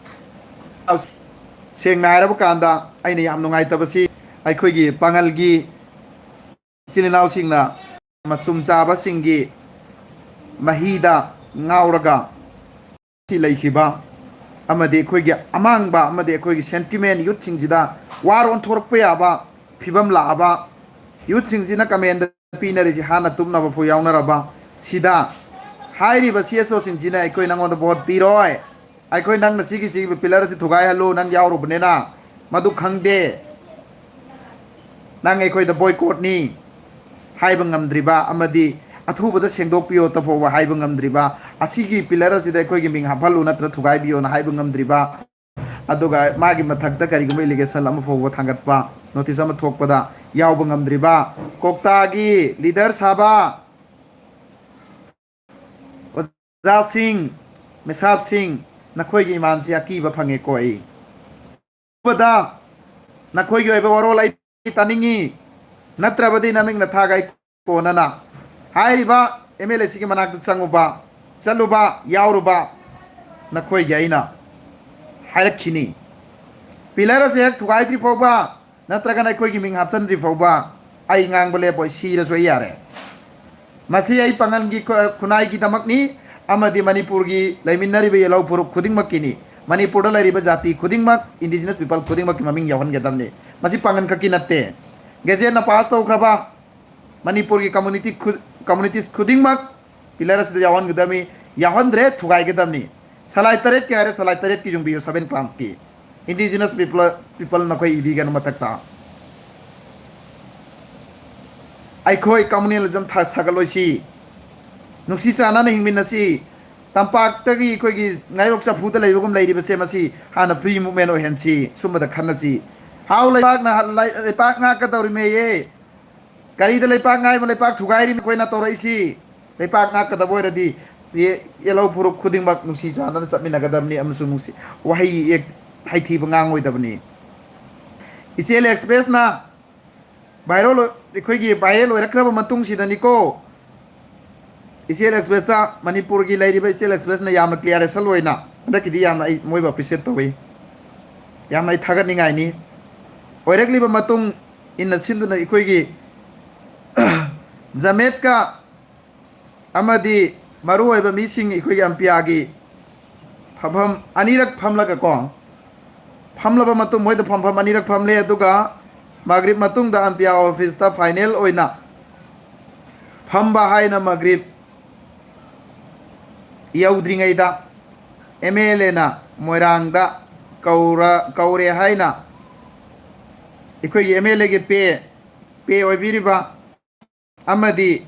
ꯁꯦꯡꯅ ꯍꯥꯏꯔꯕ ꯀꯥꯟꯗ ꯑꯩꯅ ꯌꯥꯝ ꯅꯨꯡꯉꯥꯏꯇꯕꯁꯤ ꯑꯩꯈꯣꯏꯒꯤ ꯄꯥꯉꯜꯒꯤ ꯏꯆꯤꯜ ꯏꯅꯥꯎꯁꯤꯡꯅ ꯃꯆꯨꯝ ꯆꯥꯕꯁꯤꯡꯒꯤ ꯃꯍꯤꯗ ꯉꯥꯎꯔꯒ ꯂꯩꯈꯤꯕ ꯑꯃꯗꯤ ꯑꯩꯈꯣꯏꯒꯤ ꯑꯃꯥꯡꯕ ꯑꯃꯗꯤ ꯑꯩꯈꯣꯏꯒꯤ ꯁꯦꯟꯇꯤꯃꯦꯟ ꯌꯨꯠꯁꯤꯡꯁꯤꯗ ꯋꯥꯔ ꯑꯣꯟꯊꯣꯔꯛꯄ ꯌꯥꯕ ꯐꯤꯕꯝ ꯂꯥꯛꯑꯕ, ꯌꯨꯠꯁꯤꯡꯁꯤꯅ ꯀꯃꯦꯟꯗ ꯄꯤꯅꯔꯤꯁꯤ ꯍꯥꯟꯅ ꯇꯨꯝꯅꯕ ꯐꯥꯎ ꯌꯥꯎꯅꯔꯕ ꯁꯤꯗ ꯍꯥꯏꯔꯤꯕ ꯁꯤ ꯑꯦꯁ ꯑꯣꯁꯤꯡꯁꯤꯅ ꯑꯩꯈꯣꯏ ꯅꯪꯉꯣꯟꯗ ꯚꯣꯠ ꯄꯤꯔꯣꯏ, ꯑꯩꯈꯣꯏ ꯅꯪꯅ ꯁꯤꯒꯤ ꯁꯤꯒꯤ ꯄꯤꯂꯔ ꯑꯁꯤ ꯊꯨꯒꯥꯏꯍꯜꯂꯨ, ꯅꯪ ꯌꯥꯎꯔꯨꯕꯅꯤꯅ ꯃꯗꯨ ꯈꯪꯗꯦ꯫ ꯅꯪ ꯑꯩꯈꯣꯏꯗ ꯕꯣꯏꯀꯣꯠꯅꯤ ꯍꯥꯏꯕ ꯉꯝꯗ꯭ꯔꯤꯕ ꯑꯃꯗꯤ ꯑꯊꯨꯕꯗ ꯁꯦꯡꯗꯣꯛꯄꯤꯌꯣ ꯐꯥꯎꯕ ꯍꯥꯏꯕ ꯉꯝꯗ꯭ꯔꯤꯕ, ꯑꯁꯤꯒꯤ ꯄꯤꯂꯔ ꯑꯁꯤꯗ ꯑꯩꯈꯣꯏꯒꯤ ꯃꯤꯡ ꯍꯥꯞꯍꯜꯂꯨ ꯅꯠꯇ꯭ꯔ ꯊꯨꯒꯥꯏꯕꯤꯌꯣꯅ ꯍꯥꯏꯕ ꯉꯝꯗ꯭ꯔꯤꯕ, ꯑꯗꯨꯒ ꯃꯥꯒꯤ ꯃꯊꯛꯇ ꯀꯔꯤꯒꯨꯝꯕ ꯑꯦꯂꯤꯒꯦꯁꯟ ꯑꯃ ꯐꯥꯎꯕ ꯊꯥꯡꯒꯠꯄ, ꯅꯣꯇꯤꯁ ꯑꯃ ꯊꯣꯛꯄꯗ ꯌꯥꯎꯕ ꯉꯝꯗ꯭ꯔꯤꯕ, ꯀꯣꯛꯇꯥꯒꯤ ꯂꯤꯗꯔ ꯁꯥꯕ, ꯑꯣꯖꯥꯁꯤꯡ, ꯃꯤꯁꯥꯞꯁꯤꯡ, ꯅꯈꯣꯏꯒꯤ ꯏꯃꯥꯟꯁꯤ ꯑꯀꯤꯕ ꯐꯪꯉꯦꯀꯣ꯫ ꯑꯩ ꯎꯕꯗ ꯅꯈꯣꯏꯒꯤ ꯑꯣꯏꯕ ꯋꯥꯔꯣꯜ ꯑꯩ ꯇꯥꯅꯤꯡꯉꯤ, ꯅꯠꯇ꯭ꯔꯕꯗꯤ ꯅꯃꯤꯡ ꯅꯊꯥꯒ ꯑꯩ ꯀꯣꯟꯅꯅ ꯍꯥꯏꯔꯤꯕ ꯑꯦꯝ ꯑꯦꯜ ꯑꯦꯁꯤꯒꯤ ꯃꯅꯥꯛꯇ ꯆꯪꯉꯨꯕ, ꯆꯠꯂꯨꯕ, ꯌꯥꯎꯔꯨꯕ ꯅꯈꯣꯏꯒꯤ ꯑꯩꯅ ꯍꯥꯏꯔꯛꯈꯤꯅꯤ꯫ ꯄꯤꯂꯔ ꯑꯁꯦ ꯍꯦꯛ ꯊꯨꯒꯥꯏꯗ꯭ꯔꯤ ꯐꯥꯎꯕ, ꯅꯠꯇ꯭ꯔꯒꯅ ꯑꯩꯈꯣꯏꯒꯤ ꯃꯤꯡ ꯍꯥꯞꯆꯤꯟꯗ꯭ꯔꯤ ꯐꯥꯎꯕ ꯑꯩ ꯉꯥꯡꯕ ꯂꯦꯞꯄꯣꯏ, ꯁꯤꯔꯁꯨ ꯑꯩ ꯌꯥꯔꯦ꯫ ꯃꯁꯤ ꯑꯩ ꯄꯥꯡꯒꯜꯒꯤ ꯈꯨ-, ꯈꯨꯟꯅꯥꯏꯒꯤꯗꯃꯛꯅꯤ, ꯑꯃꯗꯤ ꯃꯅꯤꯄꯨꯔꯒꯤ ꯂꯩꯃꯤꯟꯅꯔꯤꯕ ꯌꯦꯜꯍꯧ ꯐꯨꯔꯨꯞ ꯈꯨꯗꯤꯡꯃꯛꯀꯤꯅꯤ꯫ ꯃꯅꯤꯄꯨꯔꯗ ꯂꯩꯔꯤꯕ ꯖꯥꯇꯤ ꯈꯨꯗꯤꯡꯃꯛ, indigenous people ꯈꯨꯗꯤꯡꯃꯛꯀꯤ ꯃꯃꯤꯡ ꯌꯥꯎꯍꯟꯒꯗꯕꯅꯤ꯫ ꯃꯁꯤ ꯄꯥꯡꯒꯜ ꯈꯛꯀꯤ ꯅꯠꯇꯦ꯫ ꯒꯦꯖꯦꯠꯅ ꯄꯥꯁ ꯇꯧꯈ꯭ꯔꯕ ꯃꯅꯤꯄꯨꯔꯒꯤ community ꯈꯨ-, communities ꯈꯨꯗꯤꯡꯃꯛ ꯄꯤꯂꯔ ꯑꯁꯤꯗ ꯌꯥꯎꯍꯟꯒꯗꯕꯅꯤ꯫ ꯌꯥꯎꯍꯟꯗ꯭ꯔꯦ, ꯊꯨꯒꯥꯏꯒꯗꯕꯅꯤ꯫ ꯁꯂꯥꯏ ꯇꯔꯦꯠꯀꯤ ꯍꯥꯏꯔꯦ, ꯁꯂꯥꯏ ꯇꯔꯦꯠꯀꯤ ꯌꯨꯡꯕꯤꯌꯨ, seven branchꯀꯤ꯫ Indigenous people, people ꯅꯈꯣꯏ ꯏꯕꯤꯒꯅꯨ ꯃꯊꯛꯇ꯫ ꯑꯩꯈꯣꯏ communalism ꯊꯥ-, ꯁꯥꯒꯠꯂꯣꯏꯁꯤ꯫ ꯅꯨꯡꯁꯤ ꯆꯥꯟꯅꯅ ꯍꯤꯡꯃꯤꯟꯅꯁꯤ꯫ ꯇꯝꯄꯥꯛꯇꯒꯤ ꯑꯩꯈꯣꯏꯒꯤ ꯉꯥꯌꯣꯛ ꯆꯐꯨꯗ ꯂꯩꯕꯒꯨꯝ ꯂꯩꯔꯤꯕꯁꯦ, ꯃꯁꯤ ꯍꯥꯟꯅ free movement ꯑꯣꯏꯍꯟꯁꯤ꯫ ꯁꯨꯝꯕꯗ ꯈꯟꯅꯁꯤ꯫ ꯍꯥꯎ ꯂꯩꯕꯥꯛꯅ ꯍ-, ꯂꯩ-, ꯂꯩꯄꯥꯛ ꯉꯥꯛꯀꯗꯧꯔꯤꯃꯦꯌꯦ꯫ ꯀꯔꯤꯗ ꯂꯩꯄꯥꯛ ꯉꯥꯏꯕ, ꯂꯩꯄꯥꯛ ꯊꯨꯒꯥꯏꯔꯤ ꯃꯈꯣꯏꯅ ꯇꯧꯔꯛꯏꯁꯤ? ꯂꯩꯄꯥꯛ ꯉꯥꯛꯀꯗꯕ ꯑꯣꯏꯔꯗꯤ ꯌꯦ-, ꯌꯦꯜꯍꯧ ꯐꯨꯔꯨꯞ ꯈꯨꯗꯤꯡꯃꯛ ꯅꯨꯡꯁꯤ ꯆꯥꯟꯅꯅ ꯆꯠꯃꯤꯟꯅꯒꯗꯕꯅꯤ ꯑꯃꯁꯨꯡ ꯅꯨꯡꯁꯤ, ꯋꯥꯍꯩ ꯌꯦꯛ ꯍꯩꯊꯤꯕ ꯉꯥꯡꯉꯣꯏꯗꯕꯅꯤ꯫ ꯏꯆꯦꯜ ꯑꯦꯛꯁꯄ꯭ꯔꯦꯁꯅ viral ꯑꯣꯏ-, ꯑꯩꯈꯣꯏꯒꯤ viral ꯑꯣꯏꯔꯛꯈ꯭ꯔꯕ ꯃꯇꯨꯡꯁꯤꯗꯅꯤꯀꯣ, ꯏꯆꯦꯜ ꯑꯦꯛꯁꯄ꯭ꯔꯦꯁꯇ ꯃꯅꯤꯄꯨꯔꯒꯤ ꯂꯩꯔꯤꯕ ꯏꯆꯦꯜ ꯑꯦꯛꯁꯄ꯭ꯔꯦꯁꯅ ꯌꯥꯝꯅ clear result ꯑꯣꯏꯅ ꯍꯟꯗꯛꯀꯤꯗꯤ ꯌꯥꯝꯅ ꯑꯩ ꯃꯣꯏꯕꯨ appreciate ꯇꯧꯏ꯫ ꯌꯥꯝꯅ ꯑꯩ ꯊꯥꯒꯠꯅꯤꯡꯉꯥꯏꯅꯤ꯫ ꯑꯣꯏꯔꯛꯂꯤꯕ ꯃꯇꯨꯡ ꯏꯟꯅ ꯁꯤꯟꯗꯨꯅ ꯑꯩꯈꯣꯏꯒꯤ ꯖꯃꯦꯠꯀ ꯑꯃꯗꯤ ꯃꯔꯨꯑꯣꯏꯕ ꯃꯤꯁꯤꯡ ꯑꯩꯈꯣꯏꯒꯤ ꯑꯝꯄꯤꯌꯥꯒꯤ ꯐꯝꯐꯝ ꯑꯅꯤꯔꯛ ꯐꯝꯂꯒꯀꯣ, ꯐꯝꯂꯕ ꯃꯇꯨꯡ ꯃꯣꯏꯗ ꯐꯝꯐꯝ ꯑꯅꯤꯔꯛ ꯐꯝꯂꯦ꯫ ꯑꯗꯨꯒ ꯃꯒ꯭ꯔꯤꯕ ꯃꯇꯨꯡꯗ ꯑꯝꯄꯤꯌꯥ ꯑꯣꯐꯤꯁꯇ final ꯑꯣꯏꯅ ꯐꯝꯕ ꯍꯥꯏꯅ ꯃꯒ꯭ꯔꯤꯕ ꯌꯧꯗ꯭ꯔꯤꯉꯩꯗ ꯑꯦꯝ ꯑꯦꯜ ꯑꯦꯅ ꯃꯣꯏꯔꯥꯡꯗ ꯀꯧꯔ-, ꯀꯧꯔꯦ ꯍꯥꯏꯅ ꯑꯩꯈꯣꯏꯒꯤ ꯑꯦꯝ ꯑꯦꯜ ꯑꯦꯒꯤ ꯄꯦ, ꯄꯦ ꯑꯣꯏꯕꯤꯔꯤꯕ ꯑꯃꯗꯤ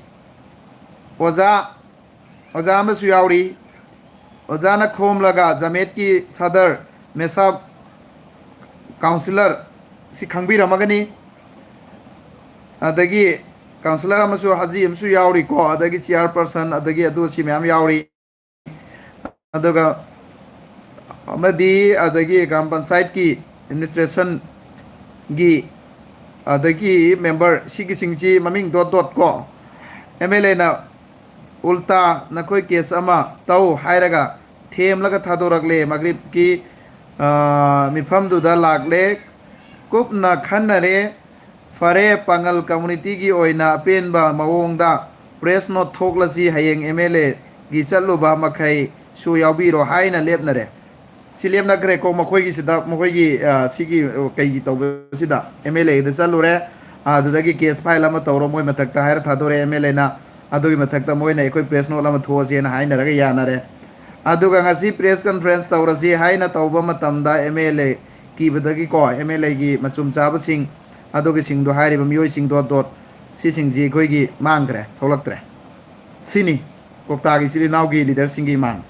ꯑꯣꯖꯥ, ꯑꯣꯖꯥ ꯑꯃꯁꯨ ꯌꯥꯎꯔꯤ꯫ ꯑꯣꯖꯥꯅ ꯈꯣꯝꯂꯒ ꯖꯃꯦꯠꯀꯤ ꯁꯗꯔ ꯃꯦꯁꯥꯕ councillor ꯁꯤ ꯈꯪꯕꯤꯔꯝꯃꯒꯅꯤ꯫ ꯑꯗꯒꯤ councillor ꯑꯃꯁꯨ, ꯍꯥꯖꯤ ꯑꯃꯁꯨ ꯌꯥꯎꯔꯤꯀꯣ, ꯑꯗꯒꯤ chairperson, ꯑꯗꯒꯤ ꯑꯗꯨ ꯑꯁꯤ ꯃꯌꯥꯝ ꯌꯥꯎꯔꯤ꯫ ꯑꯗꯨꯒ ꯑꯃꯗꯤ ꯑꯗꯒꯤ ꯒ꯭ꯔꯥꯝ ꯄꯟꯆꯥꯌꯠꯀꯤ ꯑꯦꯗꯃꯤꯅꯤꯁꯇ꯭ꯔꯦꯁꯟꯒꯤ ꯑꯗꯒꯤ ꯃꯦꯝꯕꯔ ꯁꯤꯒꯤꯁꯤꯡꯁꯤ ꯃꯃꯤꯡ ꯗꯣꯠ ꯗꯣꯠ ꯀꯣ ꯑꯦꯝ ꯑꯦꯜ ꯑꯦꯅ ꯎꯜꯇꯥ ꯅꯈꯣꯏ ꯀꯦꯁ ꯑꯃ ꯇꯧ ꯍꯥꯏꯔꯒ ꯊꯦꯝꯂꯒ ꯊꯥꯗꯣꯔꯛꯂꯦ꯫ ꯃꯒ꯭ꯔꯤꯕꯀꯤ ꯃꯤꯐꯝꯗꯨꯗ ꯂꯥꯛꯂꯦ꯫ ꯀꯨꯞꯅ ꯈꯟꯅꯔꯦ꯫ ꯐꯔꯦ, ꯄꯥꯉꯜ ꯀꯝꯃꯨꯅꯤꯇꯤꯒꯤ ꯑꯣꯏꯅ ꯑꯄꯦꯟꯕ ꯃꯑꯣꯡꯗ ꯄ꯭ꯔꯦꯁ ꯅꯣꯠ ꯊꯣꯛꯂꯁꯤ꯫ ꯍꯌꯦꯡ ꯑꯦꯝ ꯑꯦꯜ ꯑꯦꯒꯤ ꯆꯠꯂꯨꯕ ꯃꯈꯩꯁꯨ ꯌꯥꯎꯕꯤꯔꯣ ꯍꯥꯏꯅ ꯂꯦꯞꯅꯔꯦ꯫ ꯁꯤ ꯂꯦꯞꯅꯈ꯭ꯔꯦꯀꯣ꯫ ꯃꯈꯣꯏꯒꯤꯁꯤꯗ, ꯃꯈꯣꯏꯒꯤ ꯁꯤꯒꯤ ꯀꯩꯒꯤ ꯇꯧꯕꯁꯤꯗ ꯑꯦꯝ ꯑꯦꯜ ꯑꯦꯗ ꯆꯠꯂꯨꯔꯦ꯫ ꯑꯗꯨꯗꯒꯤ ꯀꯦꯁ ꯐꯥꯏꯜ ꯑꯃ ꯇꯧꯔꯣ ꯃꯣꯏ ꯃꯊꯛꯇ ꯍꯥꯏꯔ ꯊꯥꯗꯣꯔꯛꯑꯦ ꯑꯦꯝ ꯑꯦꯜ ꯑꯦꯅ꯫ ꯑꯗꯨꯒꯤ ꯃꯊꯛꯇ ꯃꯣꯏꯅ ꯑꯩꯈꯣꯏ ꯄ꯭ꯔꯦꯁ ꯅꯣꯠ ꯑꯃ ꯊꯣꯛꯑꯁꯦꯅ ꯍꯥꯏꯅꯔꯒ ꯌꯥꯅꯔꯦ꯫ ꯑꯗꯨꯒ ꯉꯁꯤ ꯄ꯭ꯔꯦꯁ ꯀꯟꯐ꯭ꯔꯦꯟꯁ ꯇꯧꯔꯁꯤ ꯍꯥꯏꯅ ꯇꯧꯕ ꯃꯇꯝꯗ ꯑꯦꯝ ꯑꯦꯜ ꯑꯦ ꯀꯤꯕꯗꯒꯤꯀꯣ ꯑꯦꯝ ꯑꯦꯜ ꯑꯦꯒꯤ ꯃꯆꯨꯝ ꯆꯥꯕꯁꯤꯡ ꯑꯗꯨꯒꯤꯁꯤꯡꯗꯣ, ꯍꯥꯏꯔꯤꯕ ꯃꯤꯑꯣꯏꯁꯤꯡꯗꯣ ꯗꯣꯠ ꯁꯤꯁꯤꯡꯁꯤ ꯑꯩꯈꯣꯏꯒꯤ ꯃꯥꯡꯈ꯭ꯔꯦ, ꯊꯣꯛꯂꯛꯇ꯭ꯔꯦ꯫ ꯁꯤꯅꯤ ꯀꯣꯛꯇꯥꯒꯤ ꯏꯆꯤꯜ ꯏꯅꯥꯎꯒꯤ ꯂꯤꯗꯔꯁꯤꯡꯒꯤ ꯏꯃꯥꯡ꯫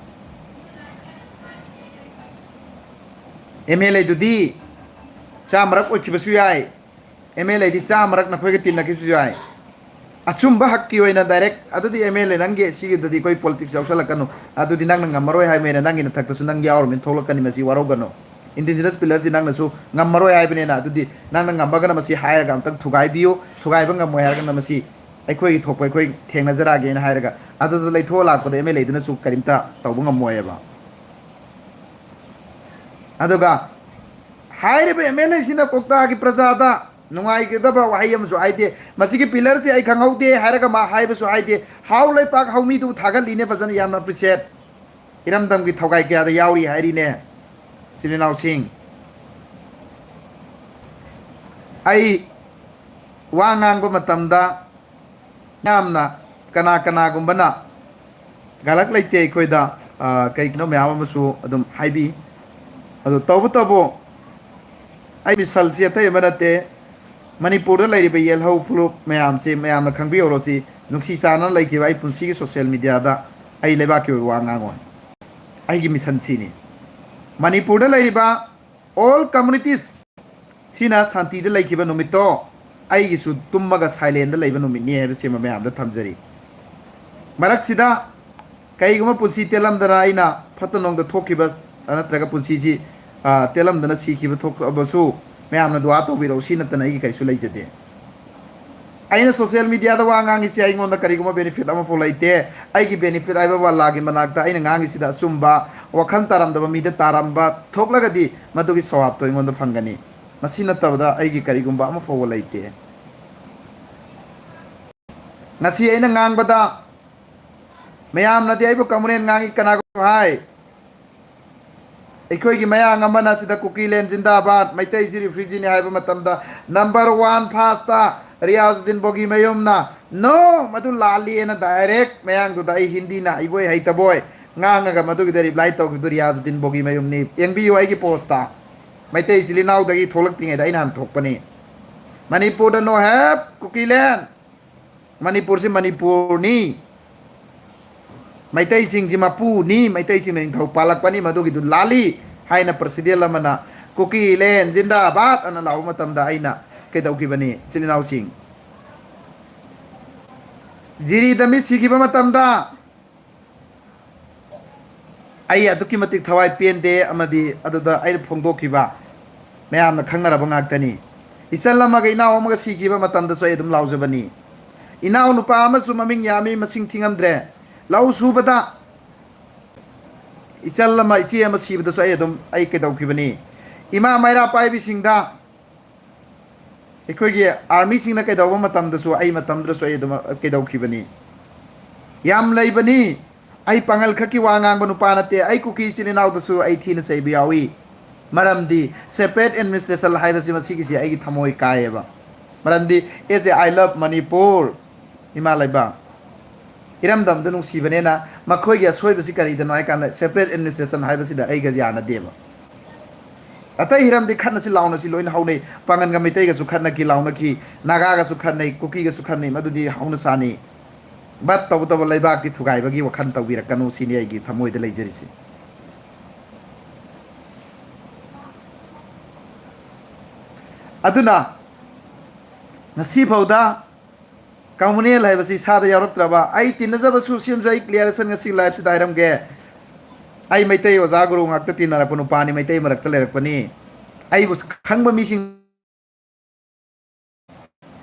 ꯑꯦꯝ ꯑꯦꯜ ꯑꯦꯗꯨꯗꯤ ꯆꯥꯝꯃꯔꯛ ꯑꯣꯏꯈꯤꯕꯁꯨ ꯌꯥꯏ, ꯑꯦꯝ ꯑꯦꯜ ꯑꯦꯗꯤ ꯆꯥꯝꯃꯔꯛ ꯅꯈꯣꯏꯒ ꯇꯤꯟꯅꯈꯤꯕꯁꯨ ꯌꯥꯏ꯫ ꯑꯆꯨꯝꯕ ꯍꯛꯀꯤ ꯑꯣꯏꯅ ꯗꯥꯏꯔꯦꯛ ꯑꯗꯨꯗꯤ ꯑꯦꯝ ꯑꯦꯜ ꯑꯦ ꯅꯪꯒꯤ ꯁꯤꯒꯤꯗꯗꯤ ꯑꯩꯈꯣꯏ ꯄꯣꯂꯤꯇꯤꯛꯁ ꯌꯥꯎꯁꯜꯂꯛꯀꯅꯨ꯫ ꯑꯗꯨꯗꯤ ꯅꯪꯅ ꯉꯝꯃꯔꯣꯏ ꯍꯥꯏꯕꯅꯤꯅ ꯅꯪꯒꯤ ꯅꯊꯛꯇꯁꯨ ꯅꯪ ꯌꯥꯎꯔꯕꯅꯤꯅ ꯊꯣꯛꯂꯛꯀꯅꯤ, ꯃꯁꯤ ꯋꯥꯔꯧꯒꯅꯨ꯫ ꯏꯟꯗꯤꯖꯤꯅꯁ ꯄꯤꯂꯔꯁꯤ ꯅꯪꯅꯁꯨ ꯉꯝꯃꯔꯣꯏ ꯍꯥꯏꯕꯅꯤꯅ ꯑꯗꯨꯗꯤ ꯅꯪꯅ ꯉꯝꯃꯒꯅ ꯃꯁꯤ ꯍꯥꯏꯔꯒ ꯑꯝꯇꯪ ꯊꯨꯒꯥꯏꯕꯤꯌꯨ, ꯊꯨꯒꯥꯏꯕ ꯉꯝꯃꯣꯏ ꯍꯥꯏꯔꯒꯅ ꯃꯁꯤ ꯑꯩꯈꯣꯏꯒꯤ ꯊꯣꯛꯄ ꯑꯩꯈꯣꯏ ꯊꯦꯡꯅꯖꯔꯛꯑꯒꯦꯅ ꯍꯥꯏꯔꯒ ꯑꯗꯨꯗ ꯂꯩꯊꯣꯛꯑ ꯂꯥꯛꯄꯗ ꯑꯦꯝ ꯑꯦꯜ ꯑꯦꯗꯨꯅꯁꯨ ꯀꯔꯤꯝꯇ ꯇꯧꯕ ꯉꯝꯃꯣꯏꯑꯕ꯫ ꯑꯗꯨꯒ ꯍꯥꯏꯔꯤꯕ ꯑꯦꯝ ꯑꯦꯜ ꯑꯦꯁꯤꯅ ꯀꯣꯛꯇꯥꯒꯤ ꯄ꯭ꯔꯖꯥꯗ ꯅꯨꯡꯉꯥꯏꯒꯗꯕ ꯋꯥꯍꯩ ꯑꯃꯁꯨ ꯍꯥꯏꯗꯦ꯫ ꯃꯁꯤꯒꯤ ꯄꯤꯂꯔꯁꯤ ꯑꯩ ꯈꯪꯍꯧꯗꯦ ꯍꯥꯏꯔꯒ ꯃꯥ ꯍꯥꯏꯕꯁꯨ ꯍꯥꯏꯗꯦ꯫ ꯍꯥꯎ ꯂꯩꯄꯥꯛ ꯍꯧꯃꯤꯗꯨꯕꯨ ꯊꯥꯒꯠꯂꯤꯅꯦ ꯐꯖꯅ, ꯌꯥꯝꯅ ꯑꯦꯄ꯭ꯔꯤꯁꯤꯌꯦꯠ꯫ ꯏꯔꯝꯗꯝꯒꯤ ꯊꯧꯒꯥꯏ ꯀꯌꯥꯗ ꯌꯥꯎꯔꯤ ꯍꯥꯏꯔꯤꯅꯦ꯫ ꯏꯆꯤꯜ ꯏꯅꯥꯎꯁꯤꯡ, ꯑꯩ ꯋꯥ ꯉꯥꯡꯕ ꯃꯇꯝꯗ ꯌꯥꯝꯅ ꯀꯅꯥ ꯀꯅꯥꯒꯨꯝꯕꯅ ꯒꯥꯂꯛ ꯂꯩꯇꯦ ꯑꯩꯈꯣꯏꯗ, ꯑ, ꯀꯩꯒꯤꯅꯣ ꯃꯌꯥꯝ ꯑꯃꯁꯨ ꯑꯗꯨꯝ ꯍꯥꯏꯕꯤ꯫ ꯑꯗꯨ ꯇꯧꯕꯇꯕꯨ ꯑꯩ ꯃꯤꯁꯜꯁꯤ ꯑꯇꯩ ꯑꯃ ꯅꯠꯇꯦ, ꯃꯅꯤꯄꯨꯔꯗ ꯂꯩꯔꯤꯕ ꯌꯦꯜꯍꯧ ꯐꯨꯔꯨꯞ ꯃꯌꯥꯝꯁꯤ ꯃꯌꯥꯝꯅ ꯈꯪꯕꯤꯍꯧꯔꯣ꯫ ꯁꯤ ꯅꯨꯡꯁꯤ ꯆꯥꯟꯅꯅ ꯂꯩꯈꯤꯕ ꯑꯩ ꯄꯨꯟꯁꯤꯒꯤ ꯁꯣꯁꯤꯌꯦꯜ ꯃꯤꯗꯤꯌꯥꯗ ꯑꯩ ꯂꯩꯕꯥꯛꯀꯤ ꯑꯣꯏꯕ ꯋꯥ ꯉꯥꯡꯉꯣꯏ꯫ ꯑꯩꯒꯤ ꯃꯤꯁꯟ ꯁꯤꯅꯤ꯫ ꯃꯅꯤꯄꯨꯔꯗ ꯂꯩꯔꯤꯕ ꯑꯣꯜ ꯀꯝꯃꯨꯅꯤꯇꯤꯁ ꯁꯤꯅ ꯁꯥꯟꯇꯤꯗ ꯂꯩꯈꯤꯕ ꯅꯨꯃꯤꯠꯇꯣ ꯑꯩꯒꯤꯁꯨ ꯇꯨꯝꯃꯒ ꯁꯥꯏꯂꯦꯟꯗ ꯂꯩꯕ ꯅꯨꯃꯤꯠꯅꯤ ꯍꯥꯏꯕꯁꯤꯃ ꯃꯌꯥꯝꯗ ꯊꯝꯖꯔꯤ꯫ ꯃꯔꯛꯁꯤꯗ ꯀꯩꯒꯨꯝꯕ ꯄꯨꯟꯁꯤ ꯇꯦꯜꯂꯝꯗꯅ ꯑꯩꯅ ꯐꯠꯇ ꯅꯣꯡꯗ ꯊꯣꯛꯈꯤꯕ ꯅꯠꯇ꯭ꯔꯒ ꯄꯨꯟꯁꯤꯁꯤ, ꯑ, ꯇꯦꯜꯂꯝꯗꯅ ꯁꯤꯈꯤꯕ ꯊꯣꯛꯂꯕꯁꯨ ꯃꯌꯥꯝꯅ ꯗꯨꯋꯥ ꯇꯧꯕꯤꯔꯛꯎ, ꯁꯤ ꯅꯠꯇꯅ ꯑꯩꯒꯤ ꯀꯩꯁꯨ ꯂꯩꯖꯗꯦ꯫ ꯑꯩꯅ social mediaꯗ ꯋꯥ ꯉꯥꯡꯉꯤꯁꯦ ꯑꯩꯉꯣꯟꯗ ꯀꯔꯤꯒꯨꯝꯕ benefit ꯑꯃꯐꯥꯎ ꯂꯩꯇꯦ꯫ ꯑꯩꯒꯤ benefit ꯍꯥꯏꯕꯕꯨ ꯑꯜꯂꯥꯒꯤ ꯃꯅꯥꯛꯇ ꯑꯩꯅ ꯉꯥꯡꯉꯤꯁꯤꯗ ꯑꯆꯨꯝꯕ, ꯋꯥꯈꯜ ꯇꯥꯔꯝꯗꯕ ꯃꯤꯗ ꯇꯥꯔꯝꯕ ꯊꯣꯛꯂꯒꯗꯤ ꯃꯗꯨꯒꯤ ꯁꯋꯥꯕꯇꯣ ꯑꯩꯉꯣꯟꯗ ꯐꯪꯒꯅꯤ꯫ ꯃꯁꯤ ꯅꯠꯇꯕꯗ ꯑꯩꯒꯤ ꯀꯔꯤꯒꯨꯝꯕ ꯑꯃꯐꯥꯎꯕ ꯂꯩꯇꯦ꯫ ꯉꯁꯤ ꯑꯩꯅ ꯉꯥꯡꯕꯗ ꯃꯌꯥꯝꯅꯗꯤ ꯑꯩꯕꯨ ꯀꯃꯨꯅꯦꯟ ꯉꯥꯡꯉꯤ, ꯀꯅꯥꯒꯨꯝꯕ ꯍꯥꯏ, ꯑꯩꯈꯣꯏꯒꯤ ꯃꯌꯥꯡ ꯑꯃꯅ ꯁꯤꯗ ꯀꯨꯀꯤꯂꯦꯟ ꯖꯤꯟꯗꯥꯕꯥꯗ, ꯃꯩꯇꯩꯁꯤ refugeeꯅꯤ ꯍꯥꯏꯕ ꯃꯇꯝꯗ number one firstꯇ ꯔꯤꯌꯥꯖꯨꯗꯤꯟ ꯕꯣꯒꯤ ꯃꯌꯨꯝꯅ "No, ꯃꯗꯨ ꯂꯥꯜꯂꯤꯑꯅ" direct ꯃꯌꯥꯡꯗꯨꯗ ꯑꯩ ꯍꯤꯟꯗꯤꯅ ꯍꯩꯕꯣꯏ ꯍꯩꯇꯕꯣꯏ ꯉꯥꯡꯉꯒ ꯃꯗꯨꯒꯤꯗ reply ꯇꯧꯈꯤꯕꯗꯨ ꯔꯤꯌꯥꯖꯨꯗꯤꯟ ꯕꯣꯒꯤ ꯃꯌꯨꯝꯅꯤ꯫ ꯌꯦꯡꯕꯤꯌꯨ ꯑꯩꯒꯤ postꯇ꯫ ꯃꯩꯇꯩ ꯏꯆꯤꯜ ꯏꯅꯥꯎꯗꯒꯤ ꯊꯣꯛꯂꯛꯇ꯭ꯔꯤꯉꯩꯗ ꯑꯩꯅ ꯍꯥꯟꯅ ꯊꯣꯛꯄꯅꯤ꯫ ꯃꯅꯤꯄꯨꯔꯗ no help, ꯀꯨꯀꯤꯂꯦꯟ꯫ ꯃꯅꯤꯄꯨꯔꯁꯤ ꯃꯅꯤꯄꯨꯔꯅꯤ꯫ ꯃꯩꯇꯩꯁꯤꯡꯁꯤ ꯃꯄꯨꯅꯤ, ꯃꯩꯇꯩꯁꯤꯡꯅ ꯅꯤꯡꯊꯧ ꯄꯥꯜꯂꯛꯄꯅꯤ, ꯃꯗꯨꯒꯤꯗꯨ ꯂꯥꯜꯂꯤ ꯍꯥꯏꯅ president ꯑꯃꯅ "ꯀꯨꯀꯤꯂꯦꯟ ꯖꯤꯟꯗꯥꯕꯥꯗ" ꯑꯅ ꯂꯥꯎꯕ ꯃꯇꯝꯗ ꯑꯩꯅ ꯀꯩꯗꯧꯈꯤꯕꯅꯤ, ꯏꯆꯤꯜ ꯏꯅꯥꯎꯁꯤꯡ? ꯖꯤꯔꯤꯗ ꯃꯤ ꯁꯤꯈꯤꯕ ꯃꯇꯝꯗ ꯑꯩ ꯑꯗꯨꯛꯀꯤ ꯃꯇꯤꯛ ꯊꯋꯥꯏ ꯄꯦꯟꯗꯦ, ꯑꯃꯗꯤ ꯑꯗꯨꯗ ꯑꯩꯅ ꯐꯣꯡꯗꯣꯛꯈꯤꯕ ꯃꯌꯥꯝꯅ ꯈꯪꯅꯔꯕ ꯉꯥꯛꯇꯅꯤ꯫ ꯏꯆꯜ ꯑꯃꯒ ꯏꯅꯥꯎ ꯑꯃꯒ ꯁꯤꯈꯤꯕ ꯃꯇꯝꯗꯁꯨ ꯑꯩ ꯑꯗꯨꯝ ꯂꯥꯎꯖꯕꯅꯤ꯫ ꯏꯅꯥꯎ ꯅꯨꯄꯥ ꯑꯃꯁꯨ ꯃꯃꯤꯡ ꯌꯥꯝꯃꯤ, ꯃꯁꯤꯡ ꯊꯤꯉꯝꯗ꯭ꯔꯦ꯫ ꯂꯧ ꯁꯨꯕꯗ ꯏꯆꯜ ꯑꯃ, ꯏꯆꯦ ꯑꯃ ꯁꯤꯕꯗꯁꯨ ꯑꯩ ꯑꯗꯨꯝ, ꯑꯩ ꯀꯩꯗꯧꯈꯤꯕꯅꯤ꯫ ꯏꯃꯥ ꯃꯩꯔꯥ ꯄꯥꯏꯕꯤꯁꯤꯡꯗ ꯑꯩꯈꯣꯏꯒꯤ armyꯁꯤꯡꯅ ꯀꯩꯗꯧꯕ ꯃꯇꯝꯗꯁꯨ ꯑꯩ ꯃꯇꯝꯗꯨꯗꯁꯨ ꯑꯩ ꯑꯗꯨꯝ ꯀꯩꯗꯧꯈꯤꯕꯅꯤ꯫ ꯌꯥꯝ ꯂꯩꯕꯅꯤ꯫ ꯑꯩ ꯄꯥꯉꯜ ꯈꯛꯀꯤ ꯋꯥ ꯉꯥꯡꯕ ꯅꯨꯄꯥ ꯅꯠꯇꯦ꯫ ꯑꯩ ꯀꯨꯀꯤ ꯏꯆꯤꯜ ꯏꯅꯥꯎꯗꯁꯨ ꯑꯩ ꯊꯤꯅ ꯆꯩꯕ ꯌꯥꯎꯏ꯫ ꯃꯔꯝꯗꯤ separate administration ꯍꯥꯏꯕꯁꯤ ꯃꯁꯤꯒꯤꯁꯤ ꯑꯩꯒꯤ ꯊꯃꯣꯏ ꯀꯥꯏꯌꯦꯕ꯫ ꯃꯔꯝꯗꯤ as a I love Manipur, ꯏꯃꯥ ꯂꯩꯕꯥꯛ꯫ ꯏꯔꯝꯗꯝꯗꯨ ꯅꯨꯡꯁꯤꯕꯅꯦꯅ ꯃꯈꯣꯏꯒꯤ ꯑꯁꯣꯏꯕꯁꯤ ꯀꯔꯤꯗꯅꯣ ꯍꯥꯏ ꯀꯥꯟꯗ separate administration ꯍꯥꯏꯕꯁꯤꯗ ꯑꯩꯒ ꯌꯥꯅꯗꯦꯕ꯫ ꯑꯇꯩ ꯍꯤꯔꯝꯗꯤ ꯈꯠꯅꯁꯤ ꯂꯥꯎꯅꯁꯤ ꯂꯣꯏꯅ ꯍꯧꯅꯩ꯫ ꯄꯥꯉꯟꯒ ꯃꯩꯇꯩꯒꯁꯨ ꯈꯠꯅꯈꯤ, ꯂꯥꯎꯅꯈꯤ, ꯅꯥꯒꯥꯒꯁꯨ ꯈꯠꯅꯩ, ꯀꯨꯀꯤꯒꯁꯨ ꯈꯠꯅꯩ, ꯃꯗꯨꯗꯤ ꯍꯧꯅ ꯁꯥꯅꯤ꯫ But ꯇꯧꯕꯇꯕꯨ ꯂꯩꯕꯥꯛꯇꯤ ꯊꯨꯒꯥꯏꯕꯒꯤ ꯋꯥꯈꯜ ꯇꯧꯕꯤꯔꯛꯀꯅꯨ ꯁꯤꯅꯤ ꯑꯩꯒꯤ ꯊꯃꯣꯏꯗ ꯂꯩꯖꯔꯤꯁꯤ꯫ ꯑꯗꯨꯅ ꯉꯁꯤꯐꯥꯎꯗ ꯀꯝꯃꯨꯅꯦꯜ ꯍꯥꯏꯕꯁꯤ ꯏꯁꯥꯗ ꯌꯥꯎꯔꯛꯇ꯭ꯔꯕ꯫ ꯑꯩ ꯇꯤꯟꯅꯖꯕꯁꯨ ꯁꯦꯝꯁꯨ ꯑꯩ ꯀ꯭ꯂꯤꯌꯥꯔꯦꯁꯟ ꯉꯁꯤ ꯂꯥꯏꯐꯁꯤꯗ ꯍꯥꯏꯔꯝꯒꯦ꯫ ꯑꯩ ꯃꯩꯇꯩ ꯑꯣꯖꯥ ꯒꯨꯔꯨ ꯉꯥꯛꯇ ꯇꯤꯟꯅꯔꯛꯄ ꯅꯨꯄꯥꯅꯤ, ꯃꯩꯇꯩ ꯃꯔꯛꯇ ꯂꯩꯔꯛꯄꯅꯤ꯫ ꯑꯩꯕꯨ ꯈꯪꯕ ꯃꯤꯁꯤꯡ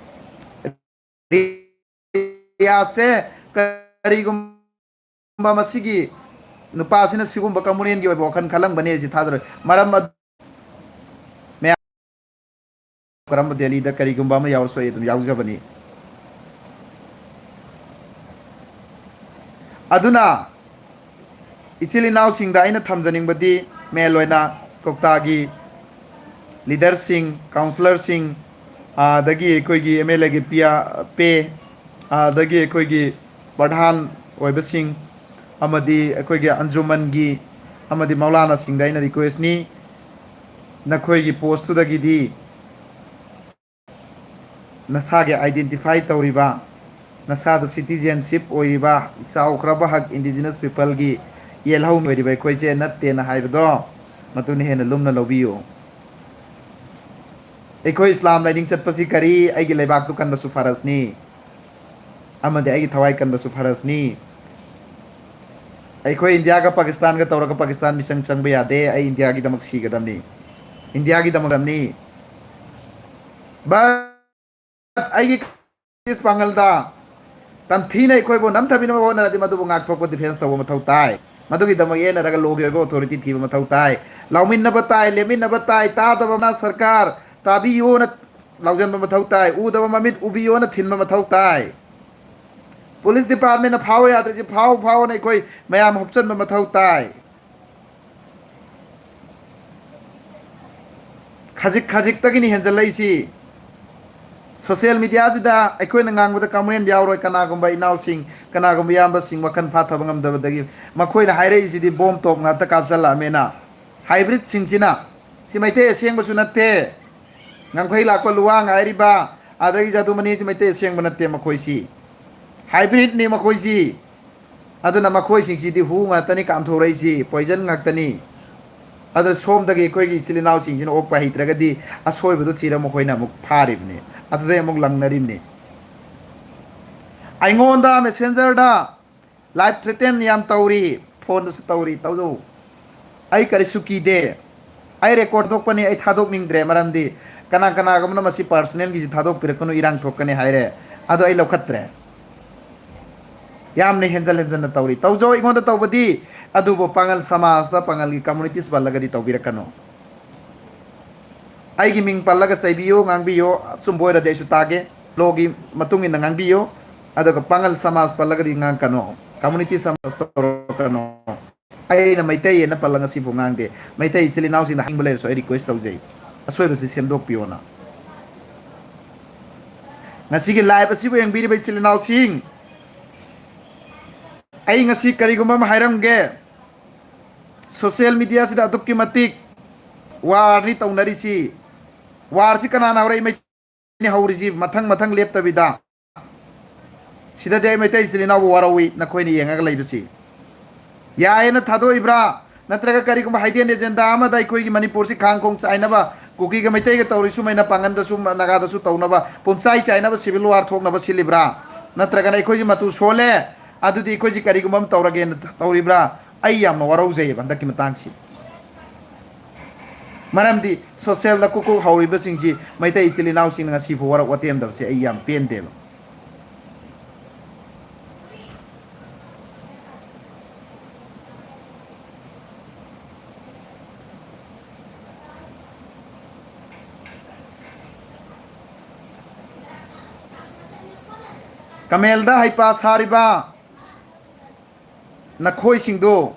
ꯔꯤꯌꯥꯁꯦ ꯀꯔꯤꯒꯨꯝꯕ ꯃꯁꯤꯒꯤ ꯅꯨꯄꯥꯁꯤꯅ ꯁꯤꯒꯨꯝꯕ ꯀꯝꯃꯨꯅꯦꯜꯒꯤ ꯑꯣꯏꯕ ꯋꯥꯈꯜ ꯈꯜꯂꯝꯒꯅꯤ ꯍꯥꯏꯁꯤ ꯊꯥꯖꯔꯣꯏ꯫ ꯃꯔꯝ ꯑꯗꯨ ꯃꯌꯥꯝ ꯀꯔꯝꯕ ꯗꯦꯜꯂꯤꯗ ꯀꯔꯤꯒꯨꯝꯕ ꯑꯃ ꯌꯥꯎꯔꯁꯨ ꯑꯩ ꯑꯗꯨꯝ ꯌꯥꯎꯖꯕꯅꯤ꯫ ꯑꯗꯨꯅ ꯏꯆꯤꯜ ꯏꯅꯥꯎꯁꯤꯡꯗ ꯑꯩꯅ ꯊꯝꯖꯅꯤꯡꯕꯗꯤ ꯃꯦꯟ ꯑꯣꯏꯅ ꯀꯣꯛꯇꯥꯒꯤ ꯂꯤꯗꯔꯁꯤꯡ, ꯀꯥꯎꯟꯁꯤꯂꯔꯁꯤꯡ, ꯑꯗꯒꯤ ꯑꯩꯈꯣꯏꯒꯤ ꯑꯦꯝ ꯑꯦꯜ ꯑꯦꯒꯤ ꯄꯤ ꯑꯥꯔ ꯄꯦ, ꯑꯗꯒꯤ ꯑꯩꯈꯣꯏꯒꯤ ꯄ꯭ꯔꯙꯥꯟ ꯑꯣꯏꯕꯁꯤꯡ ꯑꯃꯗꯤ ꯑꯩꯈꯣꯏꯒꯤ ꯑꯟꯖꯨꯃꯟꯒꯤ ꯑꯃꯗꯤ ꯃꯧꯂꯥꯅꯥꯁꯤꯡꯗ ꯑꯩꯅ ꯔꯤꯀ꯭ꯋꯦꯁꯅꯤ, ꯅꯈꯣꯏꯒꯤ ꯄꯣꯁꯇꯨꯗꯒꯤꯗꯤ ꯅꯁꯥꯒꯤ ꯑꯥꯏꯗꯦꯟꯇꯤꯐꯥꯏ ꯇꯧꯔꯤꯕ, ꯅꯁꯥꯗꯨ ꯁꯤꯇꯤꯖꯦꯟꯁꯤꯞ ꯑꯣꯏꯔꯤꯕ, ꯆꯥꯎꯈ꯭ꯔꯕ ꯍꯛ ꯏꯟꯗꯤꯖꯤꯅꯁ ꯄꯤꯄꯜꯒꯤ ꯌꯦꯜꯍꯧ ꯑꯣꯏꯔꯤꯕ ꯑꯩꯈꯣꯏꯁꯦ ꯅꯠꯇꯦꯅ ꯍꯥꯏꯕꯗꯣ, ꯃꯗꯨꯅ ꯍꯦꯟꯅ ꯂꯨꯝꯅ ꯂꯧꯕꯤꯌꯨ꯫ ꯑꯩꯈꯣꯏ ꯏꯁꯂꯥꯝ ꯂꯥꯏꯅꯤꯡ ꯆꯠꯄꯁꯤ ꯀꯔꯤ? ꯑꯩꯒꯤ ꯂꯩꯕꯥꯛꯇꯨ ꯀꯟꯕꯁꯨ ꯐꯔꯖꯅꯤ, ꯑꯃꯗꯤ ꯑꯩꯒꯤ ꯊꯋꯥꯏ ꯀꯟꯕꯁꯨ ꯐꯔꯖꯅꯤ꯫ ꯑꯩꯈꯣꯏ ꯏꯟꯗꯤꯌꯥꯒ ꯄꯥꯀꯤꯁꯇꯥꯟꯒ ꯇꯧꯔꯒ ꯄꯥꯀꯤꯁꯇꯥꯟ ꯃꯤꯆꯪ ꯆꯪꯕ ꯌꯥꯗꯦ꯫ ꯑꯩ ꯏꯟꯗꯤꯌꯥꯒꯤꯗꯃꯛ ꯁꯤꯒꯗꯕꯅꯤ, ꯏꯟꯗꯤꯌꯥꯒꯤꯗꯃꯛꯅꯤ꯫ But ꯑꯩꯒꯤ ꯄꯥꯡꯒꯜꯗ ꯇꯝꯊꯤꯅ ꯑꯩꯈꯣꯏꯕꯨ ꯅꯝꯊꯕꯤꯅꯕ ꯍꯣꯠꯅꯔꯗꯤ ꯃꯗꯨꯕꯨ ꯉꯥꯛꯊꯣꯛꯄ, ꯗꯤꯐꯦꯟꯁ ꯇꯧꯕ ꯃꯊꯧ ꯇꯥꯏ꯫ ꯃꯗꯨꯒꯤꯗꯃꯛ ꯌꯦꯠꯅꯔꯒ ꯂꯣꯒꯤ ꯑꯣꯏꯕ ꯑꯣꯊꯣꯔꯤꯇꯤ ꯊꯤꯕ ꯃꯊꯧ ꯇꯥꯏ꯫ ꯂꯥꯎꯃꯤꯟꯅꯕ ꯇꯥꯏ, ꯂꯦꯞꯃꯤꯟꯅꯕ ꯇꯥꯏ, ꯇꯥꯗꯕꯅ ꯁꯔꯀꯥꯔ ꯇꯥꯕꯤꯌꯣꯅ ꯂꯥꯎꯖꯟꯕ ꯃꯊꯧ ꯇꯥꯏ, ꯎꯗꯕ ꯃꯃꯤꯠ ꯎꯕꯤꯌꯣꯅ ꯊꯤꯟꯕ ꯃꯊꯧ ꯇꯥꯏ꯫ ꯄꯨꯂꯤꯁ ꯗꯤꯄꯥꯔꯠꯃꯦꯟꯅ ꯐꯥꯎ ꯌꯥꯗ꯭ꯔꯤꯁꯤ ꯐꯥꯎ ꯐꯥꯎꯅ ꯑꯩꯈꯣꯏ ꯃꯌꯥꯝ ꯍꯨꯞꯆꯟꯕ ꯃꯊꯧ ꯇꯥꯏ꯫ ꯈꯖꯤꯛ ꯈꯖꯤꯛꯇꯒꯤꯅꯤ ꯍꯦꯟꯖꯜꯂꯛꯏꯁꯤ꯫ ꯁꯣꯁꯤꯌꯦꯜ ꯃꯤꯗꯤꯌꯥꯁꯤꯗ ꯑꯩꯈꯣꯏꯅ ꯉꯥꯡꯕꯗ ꯀꯃꯦꯟ ꯌꯥꯎꯔꯣꯏ꯫ ꯀꯅꯥꯒꯨꯝꯕ ꯏꯅꯥꯎꯁꯤꯡ, ꯀꯅꯥꯒꯨꯝꯕ ꯏꯌꯥꯝꯕꯁꯤꯡ ꯋꯥꯈꯜ ꯐꯥꯊꯕ ꯉꯝꯗꯕꯗꯒꯤ ꯃꯈꯣꯏꯅ ꯍꯥꯏꯔꯛꯏꯁꯤꯗꯤ ꯕꯣꯝ ꯇꯣꯞ ꯉꯥꯛꯇ ꯀꯥꯞꯁꯤꯜꯂꯛꯑꯃꯦꯅ꯫ ꯍꯥꯏꯕ꯭ꯔꯤꯠꯁꯤꯡꯁꯤꯅ, ꯁꯤ ꯃꯩꯇꯩ ꯑꯁꯦꯡꯕꯁꯨ ꯅꯠꯇꯦ, ꯉꯝꯈꯩ ꯂꯥꯛꯄ ꯂꯨꯋꯥꯡ ꯍꯥꯏꯔꯤꯕ, ꯑꯗꯒꯤ ꯖꯥꯗꯨꯃꯅꯤꯁꯤ ꯃꯩꯇꯩ ꯑꯁꯦꯡꯕ ꯅꯠꯇꯦ꯫ ꯃꯈꯣꯏꯁꯤ ꯍꯥꯏꯕ꯭ꯔꯤꯠꯅꯤ ꯃꯈꯣꯏꯁꯤ꯫ ꯑꯗꯨꯅ ꯃꯈꯣꯏꯁꯤꯡꯁꯤꯗꯤ ꯍꯨ ꯉꯥꯛꯇꯅꯤ ꯀꯥꯝꯊꯣꯔꯛꯏꯁꯤ, ꯄꯣꯏꯖꯟ ꯉꯥꯛꯇꯅꯤ꯫ ꯑꯗꯣ ꯁꯣꯝꯗꯒꯤ ꯑꯩꯈꯣꯏꯒꯤ ꯏꯆꯤꯜ ꯏꯅꯥꯎꯁꯤꯡꯁꯤꯅ ꯑꯣꯛꯄ ꯍꯩꯇ꯭ꯔꯒꯗꯤ ꯑꯁꯣꯏꯕꯗꯨ ꯊꯤꯔ ꯃꯈꯣꯏꯅ ꯑꯃꯨꯛ ꯐꯥꯔꯤꯕꯅꯤ, ꯑꯗꯨꯗꯩ ꯑꯃꯨꯛ ꯂꯪꯅꯔꯤꯕꯅꯤ꯫ ꯑꯩꯉꯣꯟꯗ ꯃꯦꯁꯦꯟꯖꯔꯗ ꯂꯥꯏꯐ ꯊ꯭ꯔꯦꯇꯦꯟ ꯌꯥꯝ ꯇꯧꯔꯤ, ꯐꯣꯟꯗꯁꯨ ꯇꯧꯔꯤ, ꯇꯧꯖꯧ꯫ ꯑꯩ ꯀꯔꯤꯁꯨ ꯀꯤꯗꯦ꯫ ꯑꯩ ꯔꯦꯀꯣꯔꯗ ꯊꯣꯛꯄꯅꯤ, ꯑꯩ ꯊꯥꯗꯣꯛꯅꯤꯡꯗ꯭ꯔꯦ꯫ ꯃꯔꯝꯗꯤ ꯀꯅꯥ ꯀꯅꯥꯒꯨꯝꯕꯅ ꯃꯁꯤ ꯄꯥꯔꯁꯅꯦꯜꯒꯤꯁꯤ ꯊꯥꯗꯣꯛꯄꯤꯔꯛꯀꯅꯨ, ꯏꯔꯥꯡ ꯊꯣꯛꯀꯅꯤ ꯍꯥꯏꯔꯦ꯫ ꯑꯗꯣ ꯑꯩ ꯂꯧꯈꯠꯇ꯭ꯔꯦ꯫ ꯌꯥꯝꯅ ꯍꯦꯟꯖꯜ ꯍꯦꯟꯖꯟꯅ ꯇꯧꯔꯤ꯫ ꯇꯧꯖꯧ ꯑꯩꯉꯣꯟꯗ ꯇꯧꯕꯗꯤ, ꯑꯗꯨꯕꯨ ꯄꯥꯉꯜ ꯁꯃꯥꯖꯇ, ꯄꯥꯉꯜꯒꯤ ꯀꯝꯃꯨꯅꯤꯇꯤꯁ ꯄꯜꯂꯒꯗꯤ ꯇꯧꯕꯤꯔꯛꯀꯅꯨ꯫ ꯑꯩꯒꯤ ꯃꯤꯡ ꯄꯜꯂꯒ ꯆꯩꯕꯤꯌꯨ, ꯉꯥꯡꯕꯤꯌꯨ, ꯑꯆꯨꯝꯕ ꯑꯣꯏꯔꯗꯤ ꯑꯩꯁꯨ ꯇꯥꯒꯦ꯫ ꯂꯣꯒꯤ ꯃꯇꯨꯡ ꯏꯟꯅ ꯉꯥꯡꯕꯤꯌꯨ꯫ ꯑꯗꯨꯒ ꯄꯥꯉꯜ ꯁꯃꯥꯖ ꯄꯜꯂꯒꯗꯤ ꯉꯥꯡꯀꯅꯨ, ꯀꯝꯃꯨꯅꯤꯇꯤ ꯁꯃꯥꯖ ꯇꯧꯔꯛꯀꯅꯨ꯫ ꯑꯩꯅ ꯃꯩꯇꯩ ꯑꯅ ꯄꯜꯂꯒ ꯉꯁꯤꯐꯥꯎ ꯉꯥꯡꯗꯦ꯫ ꯃꯩꯇꯩ ꯏꯆꯤꯜ ꯏꯅꯥꯎꯁꯤꯡꯅ ꯍꯪꯕ ꯂꯩꯔꯁꯨ ꯑꯩ ꯔꯤꯀ꯭ꯋꯦꯁ ꯇꯧꯖꯩ, ꯑꯁꯣꯏꯕꯁꯤ ꯁꯦꯝꯗꯣꯛꯄꯤꯌꯣꯅ꯫ ꯉꯁꯤꯒꯤ ꯂꯥꯏꯚ ꯑꯁꯤꯕꯨ ꯌꯦꯡꯕꯤꯔꯤꯕ ꯏꯆꯤꯜ ꯏꯅꯥꯎꯁꯤꯡ, ꯑꯩ ꯉꯁꯤ ꯀꯔꯤꯒꯨꯝꯕ ꯑꯃ ꯍꯥꯏꯔꯝꯒꯦ꯫ ꯁꯣꯁꯤꯌꯦꯜ ꯃꯤꯗꯤꯌꯥꯁꯤꯗ ꯑꯗꯨꯛꯀꯤ ꯃꯇꯤꯛ ꯋꯥꯔꯅꯤ ꯇꯧꯅꯔꯤꯁꯤ꯫ ꯋꯥꯔꯁꯤ ꯀꯅꯥꯅ ꯍꯧꯔꯛꯏ? ꯃꯩꯇꯩꯅ ꯍꯧꯔꯤꯁꯤ, ꯃꯊꯪ ꯃꯊꯪ ꯂꯦꯞꯇꯕꯤꯗ꯫ ꯁꯤꯗꯗꯤ ꯑꯩ ꯃꯩꯇꯩ ꯏꯆꯤꯜ ꯏꯅꯥꯎꯕꯨ ꯋꯥꯔꯧꯏ, ꯅꯈꯣꯏꯅ ꯌꯦꯡꯉꯒ ꯂꯩꯕꯁꯤ꯫ ꯌꯥꯏꯌꯦꯅ ꯊꯥꯗꯣꯛꯏꯕ꯭ꯔꯥ? ꯅꯠꯇ꯭ꯔꯒ ꯀꯔꯤꯒꯨꯝꯕ ꯍꯥꯏꯗꯦꯟ ꯑꯦꯖꯦꯟꯗꯥ ꯑꯃꯗ ꯑꯩꯈꯣꯏꯒꯤ ꯃꯅꯤꯄꯨꯔꯁꯤ ꯈꯥꯡ ꯈꯣꯡ ꯆꯥꯏꯅꯕ, ꯀꯨꯀꯤꯒ ꯃꯩꯇꯩꯒ ꯇꯧꯔꯤ ꯁꯨꯃꯥꯏꯅ ꯄꯥꯡꯒꯟꯗꯁꯨ, ꯅꯥꯒꯥꯗꯁꯨ ꯇꯧꯅꯕ, ꯄꯨꯝꯆꯥꯏ ꯆꯥꯏꯅꯕ ꯁꯤꯚꯤꯜ ꯋꯥꯔ ꯊꯣꯛꯅꯕ ꯁꯤꯜꯂꯤꯕ꯭ꯔꯥ? ꯅꯠꯇ꯭ꯔꯒꯅ ꯑꯩꯈꯣꯏꯁꯤ ꯃꯇꯨ ꯁꯣꯜꯂꯦ, ꯑꯗꯨꯗꯤ ꯑꯩꯈꯣꯏꯁꯤ ꯀꯔꯤꯒꯨꯝꯕ ꯑꯃ ꯇꯧꯔꯒꯦꯅ ꯇꯧꯔꯤꯕ꯭ꯔꯥ? ꯑꯩ ꯌꯥꯝꯅ ꯋꯥꯔꯧꯖꯩꯑꯕ ꯍꯟꯗꯛꯀꯤ ꯃꯇꯥꯡꯁꯤ꯫ ꯃꯔꯝꯗꯤ ꯁꯣꯁꯦꯜꯗ ꯀꯨꯛ ꯀꯨꯛ ꯍꯧꯔꯤꯕꯁꯤꯡꯁꯤ ꯃꯩꯇꯩ ꯏꯆꯤꯜ ꯏꯅꯥꯎꯁꯤꯡꯅ ꯉꯁꯤꯐꯥꯎ ꯋꯥꯔꯛ ꯋꯥꯇꯦꯝꯗꯕꯁꯦ ꯑꯩ ꯌꯥꯝ ꯄꯦꯟꯗꯦꯕ꯫ ꯀꯃꯦꯜꯗ ꯍꯩꯄꯥ ꯁꯥꯔꯤꯕ ꯅꯈꯣꯏꯁꯤꯡꯗꯣ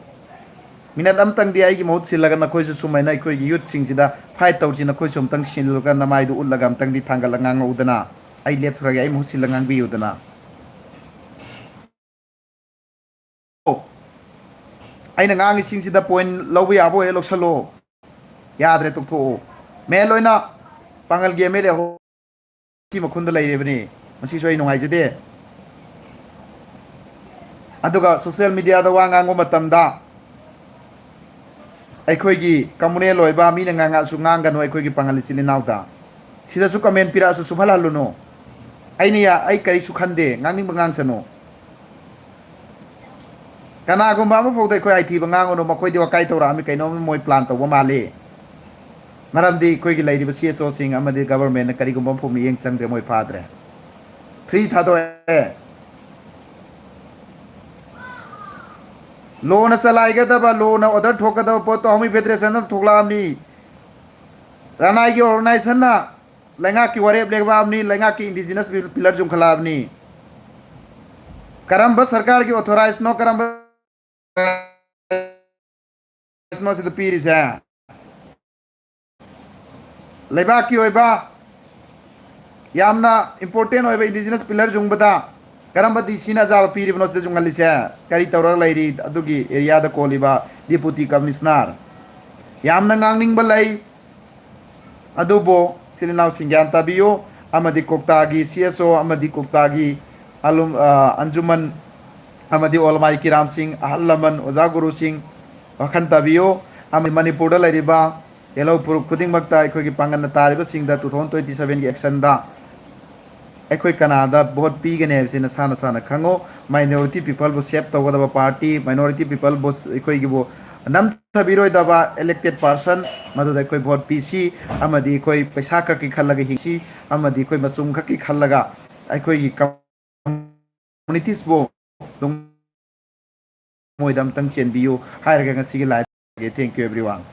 ꯃꯤꯅꯠ ꯑꯃꯇꯪꯗꯤ ꯑꯩꯒꯤ ꯃꯍꯨꯠ ꯁꯤꯜꯂꯒ, ꯅꯈꯣꯏꯁꯨ ꯁꯨꯃꯥꯏꯅ ꯑꯩꯈꯣꯏꯒꯤ ꯌꯨꯠꯁꯤꯡꯁꯤꯗ ꯐꯥꯏꯠ ꯇꯧꯔꯤꯁꯤ ꯅꯈꯣꯏꯁꯨ ꯑꯃꯨꯛꯇꯪ ꯁꯤꯜꯂꯒ, ꯅꯃꯥꯏꯗꯨ ꯎꯠꯂꯒ ꯑꯃꯨꯛꯇꯪꯗꯤ ꯊꯥꯡꯒꯠꯂꯒ ꯉꯥꯡꯉꯛꯎꯗꯅ꯫ ꯑꯩ ꯂꯦꯞꯊꯣꯔꯒꯦ, ꯑꯩ ꯃꯍꯨꯠ ꯁꯤꯜꯂꯒ ꯉꯥꯡꯕꯤꯌꯨꯗꯅ꯫ ꯑꯩꯅ ꯉꯥꯡꯉꯤꯁꯤꯡꯁꯤꯗ ꯄꯣꯏꯟ ꯂꯧꯕ ꯌꯥꯕ ꯑꯣꯏꯔꯦ ꯂꯧꯁꯜꯂꯣ, ꯌꯥꯗ꯭ꯔꯦ ꯇꯣꯛꯊꯣꯛꯑꯣ꯫ ꯃꯦꯟ ꯑꯣꯏꯅ ꯄꯥꯡꯒꯜꯒꯤ ꯑꯦꯝ ꯑꯦꯜ ꯑꯦ ꯃꯈꯨꯟꯗ ꯂꯩꯔꯤꯕꯅꯤ꯫ ꯃꯁꯤꯁꯨ ꯑꯩ ꯅꯨꯡꯉꯥꯏꯖꯗꯦ꯫ ꯑꯗꯨꯒ ꯁꯣꯁꯤꯌꯦꯜ ꯃꯤꯗꯤꯌꯥꯗ ꯋꯥ ꯉꯥꯡꯕ ꯃꯇꯝꯗ ꯑꯩꯈꯣꯏꯒꯤ ꯀꯝꯃꯨꯅꯦꯜ ꯑꯣꯏꯕ ꯃꯤꯅ ꯉꯥꯡꯉꯛꯑꯁꯨ ꯉꯥꯡꯒꯅꯨ ꯑꯩꯈꯣꯏꯒꯤ ꯄꯥꯡꯒꯜ ꯏꯆꯤꯜ ꯏꯅꯥꯎꯗ꯫ ꯁꯤꯗꯁꯨ ꯀꯃꯦꯟ ꯄꯤꯔꯛꯑꯁꯨ ꯁꯨꯐꯜꯍꯜꯂꯨꯅꯨ꯫ ꯑꯩꯅ ꯌꯥ-, ꯑꯩ ꯀꯔꯤꯁꯨ ꯈꯟꯗꯦ, ꯉꯥꯡꯅꯤꯡꯕ ꯉꯥꯡꯁꯅꯨ꯫ ꯀꯅꯥꯒꯨꯝꯕ ꯑꯃꯐꯥꯎꯗ ꯑꯩꯈꯣꯏ ꯍꯥꯏꯊꯤꯕ ꯉꯥꯡꯒꯅꯨ, ꯃꯈꯣꯏꯗꯤ ꯋꯥꯀꯥꯏ ꯇꯧꯔꯛꯑꯝꯃꯤ, ꯀꯩꯅꯣꯝ ꯃꯣꯏ plan ꯇꯧꯕ ꯃꯥꯜꯂꯤ꯫ ꯃꯔꯝꯗꯤ ꯑꯩꯈꯣꯏꯒꯤ ꯂꯩꯔꯤꯕ C S O ꯁꯤꯡ ꯑꯃꯗꯤ government ꯅ ꯀꯔꯤꯒꯨꯝꯕ ꯑꯃꯐꯥꯎ ꯃꯤꯠꯌꯦꯡ ꯆꯪꯗ꯭ꯔꯦ, ꯃꯣꯏ ꯐꯥꯗ꯭ꯔꯦ꯫ Free ꯊꯥꯗꯣꯛꯑꯦ꯫ Law ꯅ ꯆꯂꯥꯏꯒꯗꯕ, law ꯅ order ꯊꯣꯛꯀꯗꯕ ꯄꯣꯠꯇꯣ ꯍꯥꯎꯃꯤ federation ꯅ ꯊꯣꯛꯂꯛꯑꯕꯅꯤ꯫ ꯔꯅꯥꯏꯒꯤ organization ꯅ ꯂꯩꯉꯥꯛꯀꯤ ꯋꯥꯔꯦꯞ ꯂꯦꯡꯕꯥꯕꯅꯤ, ꯂꯩꯉꯥꯛꯀꯤ indigenous pillar ꯌꯨꯝꯈꯠꯂꯛꯑꯕꯅꯤ꯫ ꯀꯔꯝꯕ ꯁꯔꯀꯥꯔꯒꯤ authorize ꯅꯣ, ꯀꯔꯝꯕ authorize ꯅꯣ ꯁꯤꯗ ꯄꯤꯔꯤꯁꯦ? ꯂꯩꯕꯥꯛꯀꯤ ꯑꯣꯏꯕ ꯌꯥꯝꯅ important ꯑꯣꯏꯕ indigenous pillar ꯌꯨꯡꯕꯗ ꯀꯔꯝꯕ D C ꯅ ꯑꯖꯥꯕ ꯄꯤꯔꯤꯕꯅꯣ ꯁꯤꯗ ꯌꯨꯡꯍꯜꯂꯤꯁꯦ? ꯀꯔꯤ ꯇꯧꯔꯒ ꯂꯩꯔꯤ ꯑꯗꯨꯒꯤ area ꯗ ꯀꯣꯜꯂꯤꯕ deputy commissioner? ꯌꯥꯝꯅ ꯉꯥꯡꯅꯤꯡꯕ ꯂꯩ, ꯑꯗꯨꯕꯨ ꯏꯆꯤꯜ ꯏꯅꯥꯎꯁꯤꯡ ꯒ꯭ꯌꯥꯟ ꯇꯥꯕꯤꯌꯨ, ꯑꯃꯗꯤ ꯀꯣꯛꯇꯥꯒꯤ C S O ꯑꯃꯗꯤ ꯀꯣꯛꯇꯥꯒꯤ ꯑꯂꯨꯝ-, ꯑ, ꯑꯟꯖꯨꯃꯟ ꯑꯃꯗꯤ ꯑꯣꯂꯃꯥꯏ ꯀꯤꯔꯥꯝꯁꯤꯡ, ꯑꯍꯜ ꯂꯃꯟ, ꯑꯣꯖꯥ ꯒꯨꯔꯨꯁꯤꯡ ꯋꯥꯈꯜ ꯇꯥꯕꯤꯌꯨ, ꯑꯃꯗꯤ ꯃꯅꯤꯄꯨꯔꯗ ꯂꯩꯔꯤꯕ ꯌꯦꯜꯍꯧ ꯐꯨꯔꯨꯞ ꯈꯨꯗꯤꯡꯃꯛꯇ ꯑꯩꯈꯣꯏꯒꯤ ꯄꯥꯡꯒꯜꯅ ꯇꯥꯔꯤꯕꯁꯤꯡꯗ two thousand twenty seven ꯒꯤ election ꯗ ꯑꯩꯈꯣꯏ ꯀꯅꯥꯗ vote ꯄꯤꯒꯅꯤ ꯍꯥꯏꯕꯁꯤ ꯅꯁꯥ ꯅꯁꯥꯅ ꯈꯪꯉꯨ꯫ Minority people ꯕꯨ save ꯇꯧꯒꯗꯕ party, minority people ꯕꯨ ꯑꯩꯈꯣꯏꯒꯤꯕꯨ ꯅꯝꯊꯕꯤꯔꯣꯏꯗꯕ elected person, ꯃꯗꯨꯗ ꯑꯩꯈꯣꯏ vote ꯄꯤꯁꯤ, ꯑꯃꯗꯤ ꯑꯩꯈꯣꯏ ꯄꯩꯁꯥ ꯈꯛꯀꯤ ꯈꯜꯂꯒ ꯍꯤꯡꯁꯤ, ꯑꯃꯗꯤ ꯑꯩꯈꯣꯏ ꯃꯆꯨꯝ ꯈꯛꯀꯤ ꯈꯜꯂꯒ ꯑꯩꯈꯣꯏꯒꯤ communities ꯕꯨ ꯃꯣꯏꯗ ꯑꯝꯇꯪ ꯆꯦꯟꯕꯤꯌꯨ ꯍꯥꯏꯔꯒ ꯉꯁꯤꯒꯤ live꯫ Thank you everyone꯫